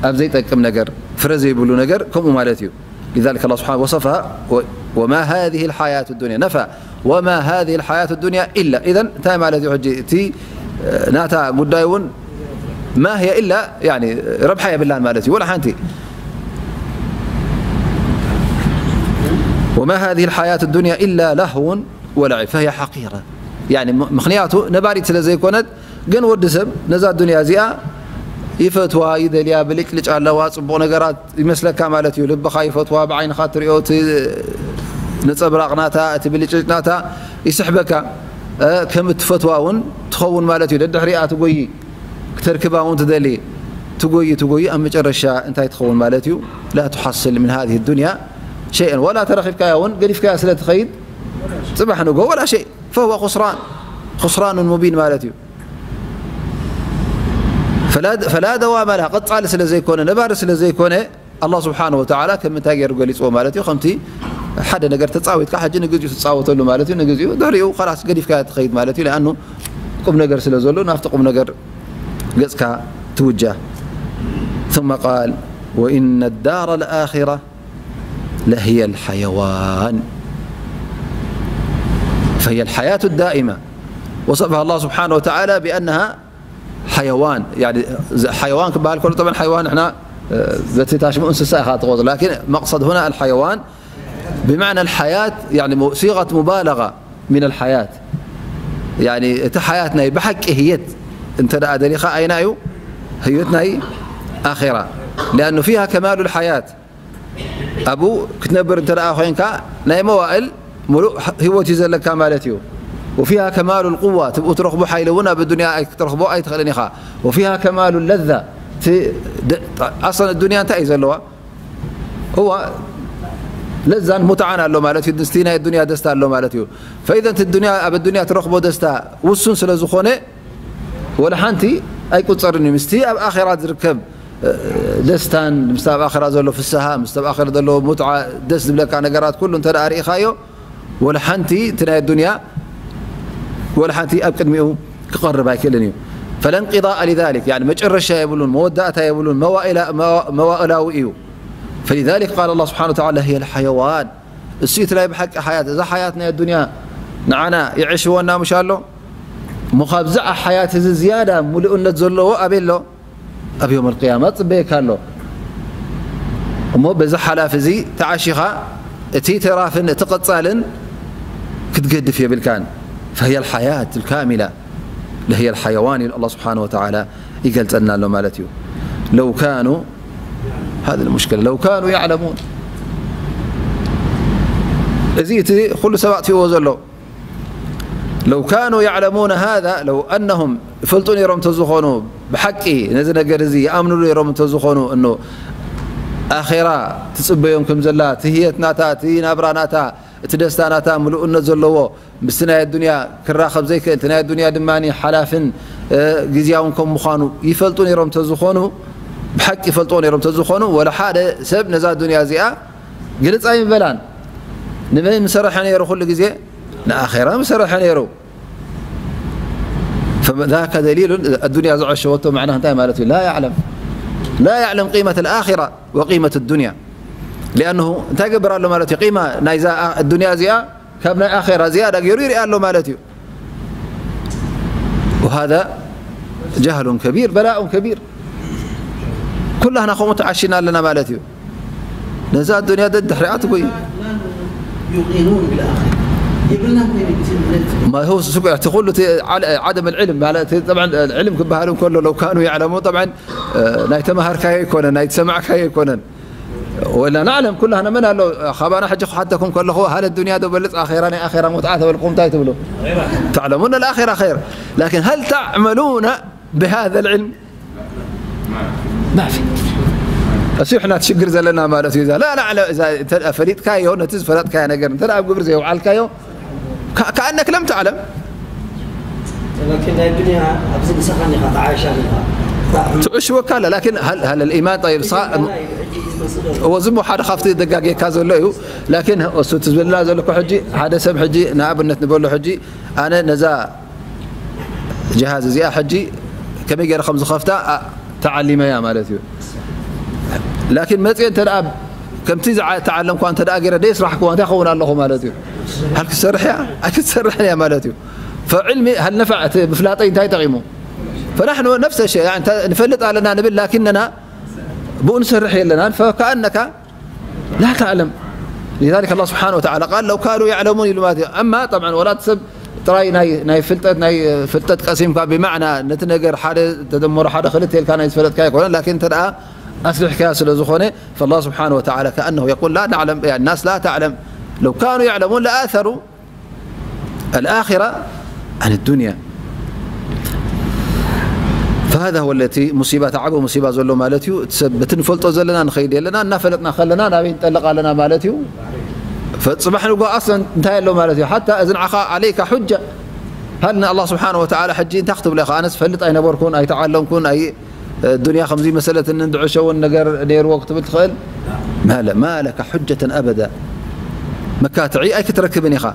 ኣብ ዘይጠቅም ነገር፣ ፍረ ዘይብሉ ነገር ከምኡ ማለት እዩ። لذلك الله سبحانه وصفها و-، وما هذه الحياة الدنيا، نفى، وما هذه الحياة الدنيا إلا. إذن እንታይ ማለት እዩ ሕጂ? እቲ ናታ ጉዳይ እውን ما هي إلا، يعني ረብሓ የብላን ማለት እዩ። ወላ ሓንቲ። وما هذه الحياة الدنيا إلا لهو ولعب فهي حقيرة። يعني ም-፣ ምኽንያቱ ነባሪት ስለ ዘይኮነት፣ ግን ወዲ ሰብ ነዛ ዱንያ እዚኣ ይፈትዋ፣ ይደልያ፣ ብልጭልጭ ኣለዋ፣ ጽቡቕ ነገራት ይመስለካ ማለት እዩ። ልብኻ ይፈትዋ፣ ብዓይንኻ ትሪኦ፣ እቲ ነጸብራቕ ናታ፣ እቲ ብልጭልጭ ናታ ይስሕበካ። እ፣ ከም እትፈትዋ እውን ትኸውን ማለት እዩ። ደድሕሪኣ ትጎይ፣ ክተርክባ እውን ትደሊ፣ ትጎይ፣ ትጎይ፣ ኣብ መጨረሻ እንታይ ትኸውን ማለት እዩ? لا تحصل من هذه الدنيا شيئا، ወላ ተረኺብካያ እውን ገዲፍካያ ስለ ትኸይድ፣ ጽባሕ ንግሆ ወላ ሸይ፣ فهو خسران، خسران مبين ማለት እዩ። فلا، فلا دوام لها، ቀጻሊ ስለ ዘይኮነ፣ ነባሪ ስለ ዘይኮነ፣ ኣላህ ስብሓነሁ ወተዓላ ከም እንታይ ገይሩ ገሊጽዎ ማለት እዩ? ከምቲ ሓደ ነገር ተጻዊትካ፣ ሕጂ ንግዚኡ ትጻወተሉ ማለት እዩ። ንግዚኡ፣ ድሕሪኡ ኸላስ ገዲፍካዮ ትኸይድ ማለት እዩ። ለኣኑ ቁም ነገር ስለ ዘሎ፣ ናብቲ ቁም ነገር ገጽካ ትውጃ። ثم قال: وإن الدار الآخرة لهي الحيوان، فهي الحياة الدائمة، وصفها الله سبحانه وتعالى بأنها حيوان. يعني، ز-، حيوان ክበሃል ከሎ፣ طبعا حيوان ንሕና፣ እ፣ በቲ ታሽሙ እንስሳ ኢኻ ትቆጽሮ። لكن مقصد هنا الحيوان بمعنى الحياة، يعني، م-، صيغة مبالغة من الحياة. يعني، እቲ ሓያት ናይ ብሓቂ ህየት እንተ ደኣ ደሊኻ፣ ኣይና እዩ ህይወት ናይ ኣኼራ። لأنه فيها كمال الحياة. ኣብኡ ክትነብር እንተ ደኣ ኮይንካ፣ ናይ መዋእል ሙሉእ ህይወት እዩ ዘለካ ማለት እዩ። وفيها كمال القوة، ትብኡ ትረኽቦ ሓይሊ እውን ኣብ ዱንያ ኣይክትረኽቦ ኣይትኽእልን ኢኻ። وفيها كمال اللذة، እቲ ደ-፣ ኣስለን ዱንያ እንታይ እዩ ዘለዋ? እዋ ለዛን ሙትዓን ኣሎ ማለት እዩ። ምስቲ ናይ ዱንያ ደስታ ኣሎ ማለት እዩ። ፈኢዘን እቲ ዱንያ፣ ኣብ ዱንያ ትረኽቦ ደስታ ውሱን ስለ ዝኾነ፣ ወላ ሓንቲ ኣይቁጸርን እዩ። ምስቲ ኣብ ኣኼራ ዝርከብ፣ እ፣ ደስታን፣ ምስቲ ኣብ ኣኼራ ዘሎ ፍስሃ፣ ምስቲ ኣብ ኣኼራ ዘሎ ሙትዓ፣ ደስ ዝብለካ ነገራት ኩሉ እንተ ደኣ ርኢኻዮ፣ ወላ ሓንቲ እቲ ናይ ዱንያ፣ ወላ ሓንቲ ኣብ ቅድሚኡ ክቐርብ ኣይክእልን እዩ። فلا انقضاء لذلك، يعني መጨረሻ የብሉን፣ መወዳእታ የብሉን፣ መዋኢላ-፣ መዋ-፣ መዋእላዊ እዩ። فلذلك قال الله سبحانه وتعالى: هي الحيوان. እሱ እቲ ናይ ብሓቂ ሓያት፣ እዛ ሓያት ናይ ዱንያ ንዓና ይዕሽወና ምሽ ኣሎ? እሞ ካብዚ ሓያት እዚ ዝያዳ ምሉእነት ዘለዎ ኣበይ ኣሎ? ኣብ የውመል ቅያማ ጽበየካ ኣሎ። እሞ በዚ ሓላፊ እዚ ተዓሺኻ፣ እቲ ተራፍን እቲ ቀጻልን ክትገድፍ የብልካን። فهي الحياة الكاملة لهي الحيوان ኢሉ ኣላህ ስብሓነሁ ወተዓላ ይገልጸልና ኣሎ ማለት እዩ። لو كانوا، هذه المشكلة، لو كانوا يعلمون። እዚ እቲ ኩሉ ሰብ ኣጥፊእዎ ዘሎ። لو كانوا يعلمون هذا، لو أنهم ይፈልጡ ነይሮም እንተዝኾኑ፣ ብሓቂ ነዚ ነገር እዚ ይኣምኑሉ ነይሮም እንተዝኾኑ፣ እኖ ኣኼራ ትጽበዮም ከም ዘላ፣ እቲ ህየት ናታ፣ እቲ ናብራ ናታ፣ እቲ ደስታ ናታ፣ ምሉእነት ዘለዎ፣ ምስቲ ናይ ኣዱንያ ክራኸብ ዘይክእል፣ እቲ ናይ ኣዱንያ ድማ ሓላፍን፣ እ፣ ግዝያውን ከም ምዃኑ ይፈልጡ ነይሮም እንተዝኾኑ፣ ብሓቂ ይፈልጥዎ ነይሮም እንተዝኾኑ፣ ወላ ሓደ ሰብ ነዛ ዱንያ እዚኣ ግልጽ ኣይምበላን። ንመን ምሰረሐ ነይሩ? ኩሉ ግዜ ንኣኼራ ምሰረሐ ነይሩ። فذاك دليل، ኣዱንያ ዝዐሸወቶ ማዕና እንታይ ማለት እዩ? لا يعلم، لا يعلم قيمة الآخرة وقيمة الدنيا. لأنه እንታይ ይገብር ኣሎ ማለት እዩ? ቂማ ናይዛ ኣ-፣ ኣዱንያ እዚኣ ካብ ናይ ኣኼራ ዝያዳ ገይሩ ይርኢ ኣሎ ማለት እዩ። وهذا جهل كبير، بلاء كبير. ኩላህና ከምኡ ተዓሺና ኣለና ማለት እዩ። ነዛ ኣዱንያ ደድሕሪኣ ትጎይ። يوقنون بالآخرة. የብልናን ኮይነ ግዜ ማለት እዩ። ما هو سك-، እቲ ኩሉ እቲ ዓለ-፣ عدم العلم ማለት፣ طبعا العلم ክበሃል እንከሎ، لو كانوا يعلمون، طبعا፣ እ፣ ናይ ተማሃርካዮ ኣይኮነን፣ ናይ ዝሰማዕካዮ ኣይኮነን። ولا نعلم كلنا من قال له خبانا حج حتىكم كله هل الدنيا دو بلت آخرة آخرة متعة تبلكم تاي تبلو تعلمون الآخرة خير لكن هل تعملون بهذا العلم ما في እሱ ሕና ትሽግር ዘለና ማለት እዩ ላ ላ ፈሊጥካዮ ነቲ ዝፈለጥካዮ ነገር እንተ ኣብ ግብሪ ዘይውዓልካዮ كأنك لم تعلم لكن هاي الدنيا أبزي مسخن يخاف عايشة منها تعش وكالة لكن هل هل الإيمان طيب صا... ወዝሞ ሓደ ካብቲ ደጋጌካ ዘሎ እዩ لكن እሱ ትዝብልና ዘለኩ ሕጂ ሓደ ሰብ ሕጂ ንኣብነት ንበሎ ሕጂ ኣነ ነዛ ጀሃዝ እዚኣ ሕጂ ከመይ ገይረ ከም ዝኸፍታ ተዓሊመያ ማለት እዩ ላኪን መፅአ እንተ ከምቲ ተዓለምኳ እንተ ገይረ ደይ ስራሕክዋ እንታይ ኸውን ኣለኹ ማለት እዩ ሃል ክትሰርሕ እያ ኣይክትሰርሕን እያ ማለት እዩ ፈዕልሚ ሃል ነፋዕ እቲ ምፍላጠይ እንታይ ጠቂሙ ፈናሕኑ ነፍሰ ሸ ንፈልጥ ኣለና ንብል ላኪንና ብኡ ንሰርሕ የለናን ፈከኣነካ لا تعلم لذلك الله سبحانه وتعالى قال لو كانوا يعلمون ይሉ ማለት እዩ أما طبعا ولا ሰብ ጥራይ ናይ ናይ ፍልጠት ናይ ፍልጠት ቀሲምካ ብማዕና ነቲ ነገር ሓደ ተደመሮ ሓደ ክልተ ኢልካ ናይ ዝፈለጥካ ኣይኮነን لكن እንተ ኣስሪሕካ ስለ ዝኾነ فالله سبحانه وتعالى كأنه يقول لا نعلم يعني الناس لا تعلم لو كانوا يعلمون لآثروا الآخرة عن الدنيا فهذا هو التي مصيبة تعب مصيبة ዘሎ ማለት እዩ እቲ ሰብ በቲ ንፈልጦ ዘለና ንኸይድ የለና እናፈለጥና ከለና ናበይ ንጠልቕ ኣለና ማለት እዩ ፈፅባሕ ንጎ ኣስለን እንታይ ኣሎ ማለት እዩ ሓታ እዚ ንዓኻ عليك حجة هل الله سبحانه وتعالى ሕጂ እንታይ ክትብሎ ኢኻ ኣነስ ፈልጥ ኣይነበርኩን ኣይተዓለምኩን ኣይ ዱንያ ከምዚ መሰለትኒ ድዕሸውን ነገር ነይርዎ ክትብል ትኽእል ما لك حجة أبدا መካትዒ ኣይክትረክብን ኢኻ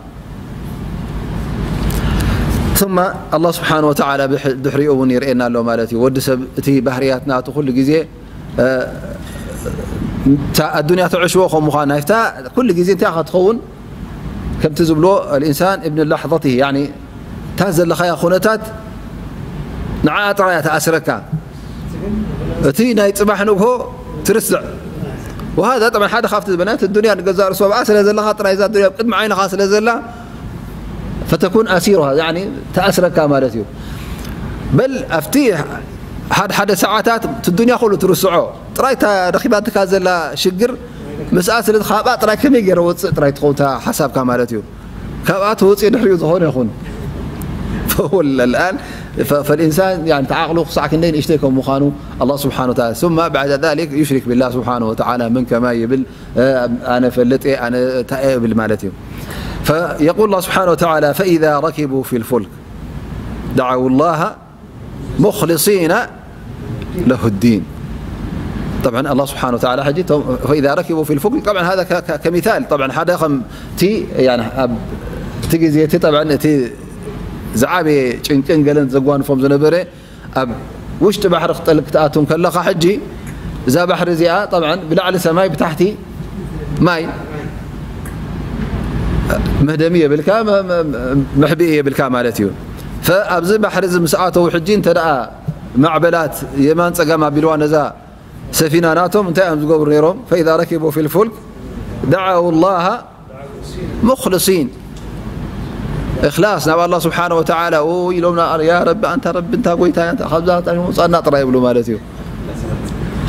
ثم الله سبحانه وتعالى ድሕሪኡ እውን ይርእየና ኣሎ ማለት እዩ ወዲ ሰብ እቲ ባህርያት ናቱ ኩሉ ግዜ ኣዱንያ ተዕሽዎ ከም ምዃን ናይፍታ ኩሉ ግዜ እንታይ ክትኸውን ከምቲ ዝብሎ الإنسان ابن لحظته يعني እታ ዘለኻያ ኩነታት ንዓ ጥራያ ተኣስረካ እቲ ናይ ፅባሕ ንግሆ ትርስዕ وهذا طبعا ሓደ ካብቲ ዝበናት ዱንያ ንገዛ ርእሱ ኣብኣ ስለ ዘለኻ ጥራይ እዛ ዱንያ ቅድሚ ዓይንኻ ስለ ዘላ فتكون أسيرها يعني ተኣስረካ ማለት እዩ በል ኣብቲ ሓደ ሓደ ሰዓታት እቲ ዱንያ ኩሉ ትርስዖ ጥራይ እታ ረኺባትካ ዘላ ሽግር ምስኣ ስለ ካብኣ ጥራይ ከመይ ገይረ ወፅእ ጥራይ ትኸውን ሓሳብካ ማለት እዩ ካብኣ ትወፅእ ድሕሪኡ ዝኾነ ይኹን فهو الآن فالإنسان يعني تعاقله ክሳዕ ክንደይ ንእሽተይ ከም ምዃኑ الله سبحانه وتعالى ثم بعد ذلك يشرك بالله سبحانه وتعالى من كما يبل ኣነ ፈልጥ ኣነ እንታይ እብል ማለት እዩ فيقول الله سبحانه وتعالى فإذا ركبوا في الفلك دعوا الله مخلصين له الدين طبعا الله سبحانه وتعالى حجي فإذا ركبوا في الفلك طبعا هذا كمثال طبعا هذا خم تي يعني تي طبعا تي زعابي ጭንቅን ገለን ዘጓንፎም ዝነበረ ኣብ ውሽጢ ባሕሪ ክትጠልቅ ክትኣቱ ከለኻ ሕጂ እዛ ባሕሪ እዚኣ طبعا ብላዕሊ ሰማይ ብታሕቲ ማይ መህደሚ የብልካ መሕብኢ የብልካ ማለት እዩ ኣብዚ ባሕሪ እዚ ምስ ኣተው ሕጂ እንተ ደኣ ማዕበላት የማን ጸጋም ኣቢልዋ ነዛ ሰፊና ናቶም እንታይ እዮም ዝገብሩ ነይሮም فإذا ركبوا في الفلك دعوا الله مخلصين إخلاص ናብ الله سبحانه وتعالى ኢሎም يا رب أنت رب أنت ጎይታ ካብዛ ውፃና ጥራይ ይብሉ ማለት እዩ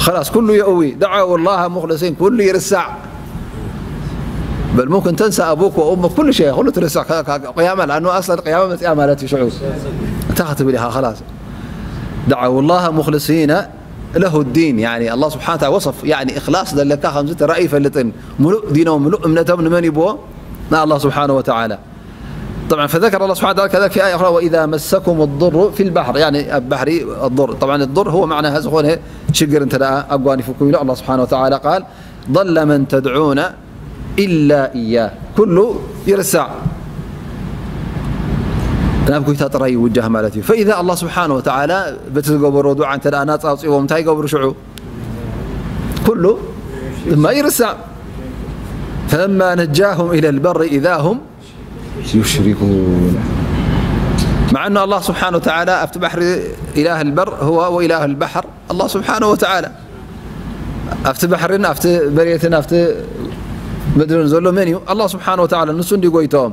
خلاص ኩሉ የእዊ دعوا الله مخلصين ኩሉ ይርሳዕ بل ممكن تنسى أبوك وأمك كل شيء ኩሉ ትርሳዕ قيامة لأنه أصلا قيامة መፅያ ማለት እዩ ሽዑ እንታይ ክትብል ኢኻ خلاص دعوا الله مخلصين له الدين يعني الله سبحانه وتعالى وصف يعني إخلاص ዘለካ ከምዚ ተራእዩ ይፈልጥን ምሉእ ዲኖም ምሉእ እምነቶም ንመን ይብዎ ንالله سبحانه وتعالى طبعا فذكر الله سبحانه وتعالى كذلك في آية أخرى وإذا مسكم الضر في البحر يعني البحر الضر طبعا الضر هو معناها ዝኾነ ሽግር እንተ ደኣ ኣጓኒፉኩም ኢሉ الله سبحانه وتعالى قال ضل من تدعون إلا إياه ኩሉ ይርሳዕ ናብ ጎይታ ጥራይ ይውጃህ ማለት እዩ فإذا الله سبحانه وتعالى በቲ ዝገበሮ ዱዓ እንተ ደኣ ናጻ ኣውፅዎም እንታይ ይገብሩ ሽዑ ኩሉ ድማ ይርሳዕ فلما نجاهم إلى البر إذا هم يشركون مع أن الله سبحانه وتعالى ኣብቲ ባሕሪ إله البر هو وإله البحر الله سبحانه وتعالى ኣብቲ ባሕርን ኣብቲ መሬትን ኣብቲ ምድርን ዘሎ መን እዩ الله سبحانه وتعالى ንሱ እንዲ ጎይቶም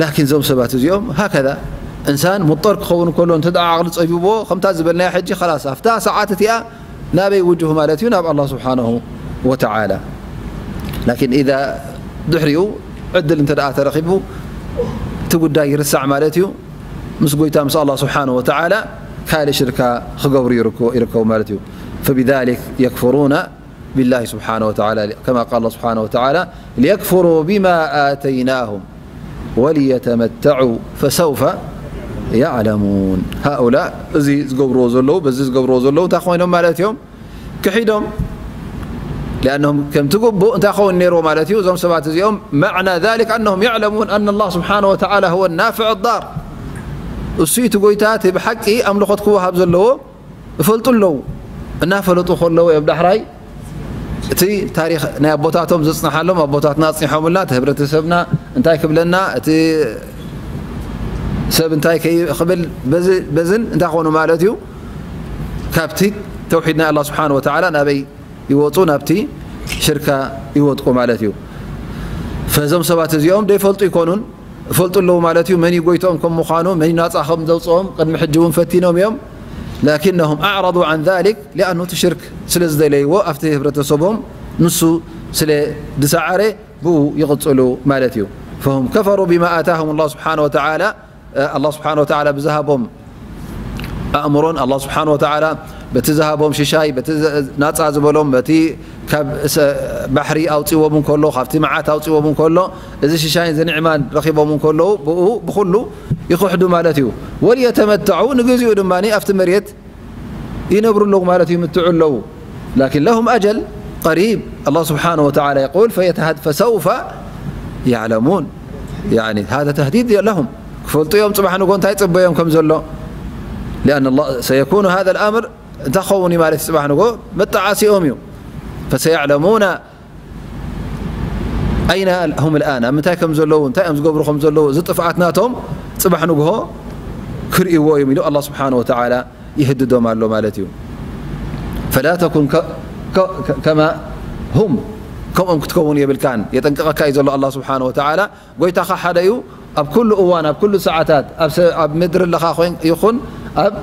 لكن እዞም ሰባት እዚኦም هكذا إنسان مضطر ክኸውን ከሎ እንተ ደኣ ዓቕሊ ጸቢብዎ ከምታ ዝበልናያ ሕጂ خلاص ኣብታ ሰዓት እቲኣ ናበይ ውጁህ ማለት እዩ ናብ الله سبحانه ወተዓላ። ላኪን ኢዛ ድሕሪኡ ዕድል እንተ ደኣ ተረኺቡ፣ እቲ ጉዳይ ይርሳዕ ማለት እዩ። ምስ ጎይታ፣ ምስ ኣላህ ስብሓነሁ ወተዓላ ካልእ ሽርካ ክገብሩ ይርከቡ ማለት እዩ። فبذلك يكفرون بالله سبحانه وتعالى، كما قال الله سبحانه وتعالى: ليكفروا بما آتيناهم وليتمتعوا فسوف يعلمون. هؤلاء، እዚ ዝገብርዎ ዘለዉ፣ በዚ ዝገብርዎ ዘለዉ እንታይ ኮይኖም ማለት እዮም? ክሒዶም። لأنهم ከምቲ ግቡእ እንታይ ክኸውን ነይርዎ ማለት እዩ? እዞም ሰባት እዚኦም، معنى ذلك أنهم يعلمون أن الله سبحانه وتعالى هو النافع الضار። እሱ እቲ ጎይታ፣ እቲ ብሓቂ ኣምልኾት ክወሃብ ዘለዎ እፈልጡ ኣለዉ። እናፈለጡ ከለዉ እዮም ዳሕራይ እቲ ታሪኽ ናይ ኣቦታቶም ዘጽንሓሎም፣ ኣቦታትና ኣጽኒሖምልና፣ እቲ ህብረተሰብና እንታይ ክብለና፣ እቲ ሰብ እንታይ ከይ-፣ ክብል፣ በዚ-፣ በዝን እንታይ ኮኑ ማለት እዩ? ካብቲ ተውሒድ ናይ ኣላህ ስብሓን ወተዓላ ናበይ ይወጹ? ናብቲ ሽርካ ይወድቁ ማለት እዩ። ፈዞም ሰባት እዚኦም ደይፈልጡ ይኮኑን፣ ይፈልጡ ኣለዉ ማለት እዩ። መን እዩ ጎይትኦም ከም ምዃኑ፣ መን እዩ ናጻ ከም ዘውጽኦም ቅድሚ ሕጂ እውን ፈቲኖም እዮም። ላኪነሁም ኣዕረዱ ዓን ዛሊክ ሊኣኑ እቲ ሽርክ ስለ ዝደለይዎ ኣብቲ ህብረተሰቦም ንሱ ስለ ዝሰዓረ ብኡ ይቕጽሉ ማለት እዩ። ፈሁም ከፈሩ ቢማ ኣታሁም ኣላህ ስብሓነ ወተዓላ፣ ኣላህ ስብሓነ ወተዓላ ብዝሃቦም ኣእምሮን ኣላህ ስብሓነ ወተዓላ በቲ ዝሃቦም ሽሻይ፣ በቲ ዘ-፣ ናጻ ዝበሎም፣ በቲ ካብ ሰ-፣ ባሕሪ ኣውጺዎም እንከሎ፣ ካብቲ መዓት ኣውጺዎም እንከሎ፣ እዚ ሽሻይን እዚ ንዕማን ረኺቦም እንከለዉ፣ ብኡ ብኹሉ ይኽሕዱ ማለት እዩ። ወልየተመተዑ፣ ንግዚኡ ድማ ኣብቲ መሬት ይነብሩ ኣለዉ ማለት እዩ፣ ይምትዑ ኣለዉ። ላኪን ለሁም ኣጀል ቀሪብ። ኣላህ ስብሓነ ወተዓላ የቁል፣ ፈየተሃድ-፣ ፈሰውፈ ያዕለሙን። ያኒ፣ ሃዛ ተህዲድ ለሁም። ክፈልጡ እዮም ጽባሕ ንጎ እንታይ ጽበዮም ከም ዘሎ። ሊኣን ኣላህ፣ ሰየኩኑ ሃዛ ልኣምር፣ እንታይ ክኸውን እዩ ማለት እዩ? ጽባሕ ንጎ መጣዓሲኦም እዩ። ፈሰያዕለሙና ኣይና ሁም ልኣን፣ ኣብ ምንታይ ከም ዘለዉ፣ እንታይ እዮም ዝገብሩ ከም ዘለዉ፣ እዚ ጥፍኣት ናቶም ጽባሕ ንግሆ ክርእይዎ እዮም ኢሉ ኣላህ ስብሓነ ወተዓላ ይህድዶም ኣሎ ማለት እዩ። ፈላ ተኩን ከ-፣ ከ-፣ ከ-፣ ከማ ሁም፣ ከምኦም ክትከውን የብልካን፣ የጠንቅቐካ እዩ ዘሎ ኣላህ ስብሓነ ወተዓላ። ጎይታኻ ሓደ እዩ። ኣብ ኩሉ እዋን፣ ኣብ ኩሉ ሰዓታት፣ ኣብ ሰ-፣ ኣብ ምድሪ ኣለኻ ኮይን-፣ ይኹን ኣብ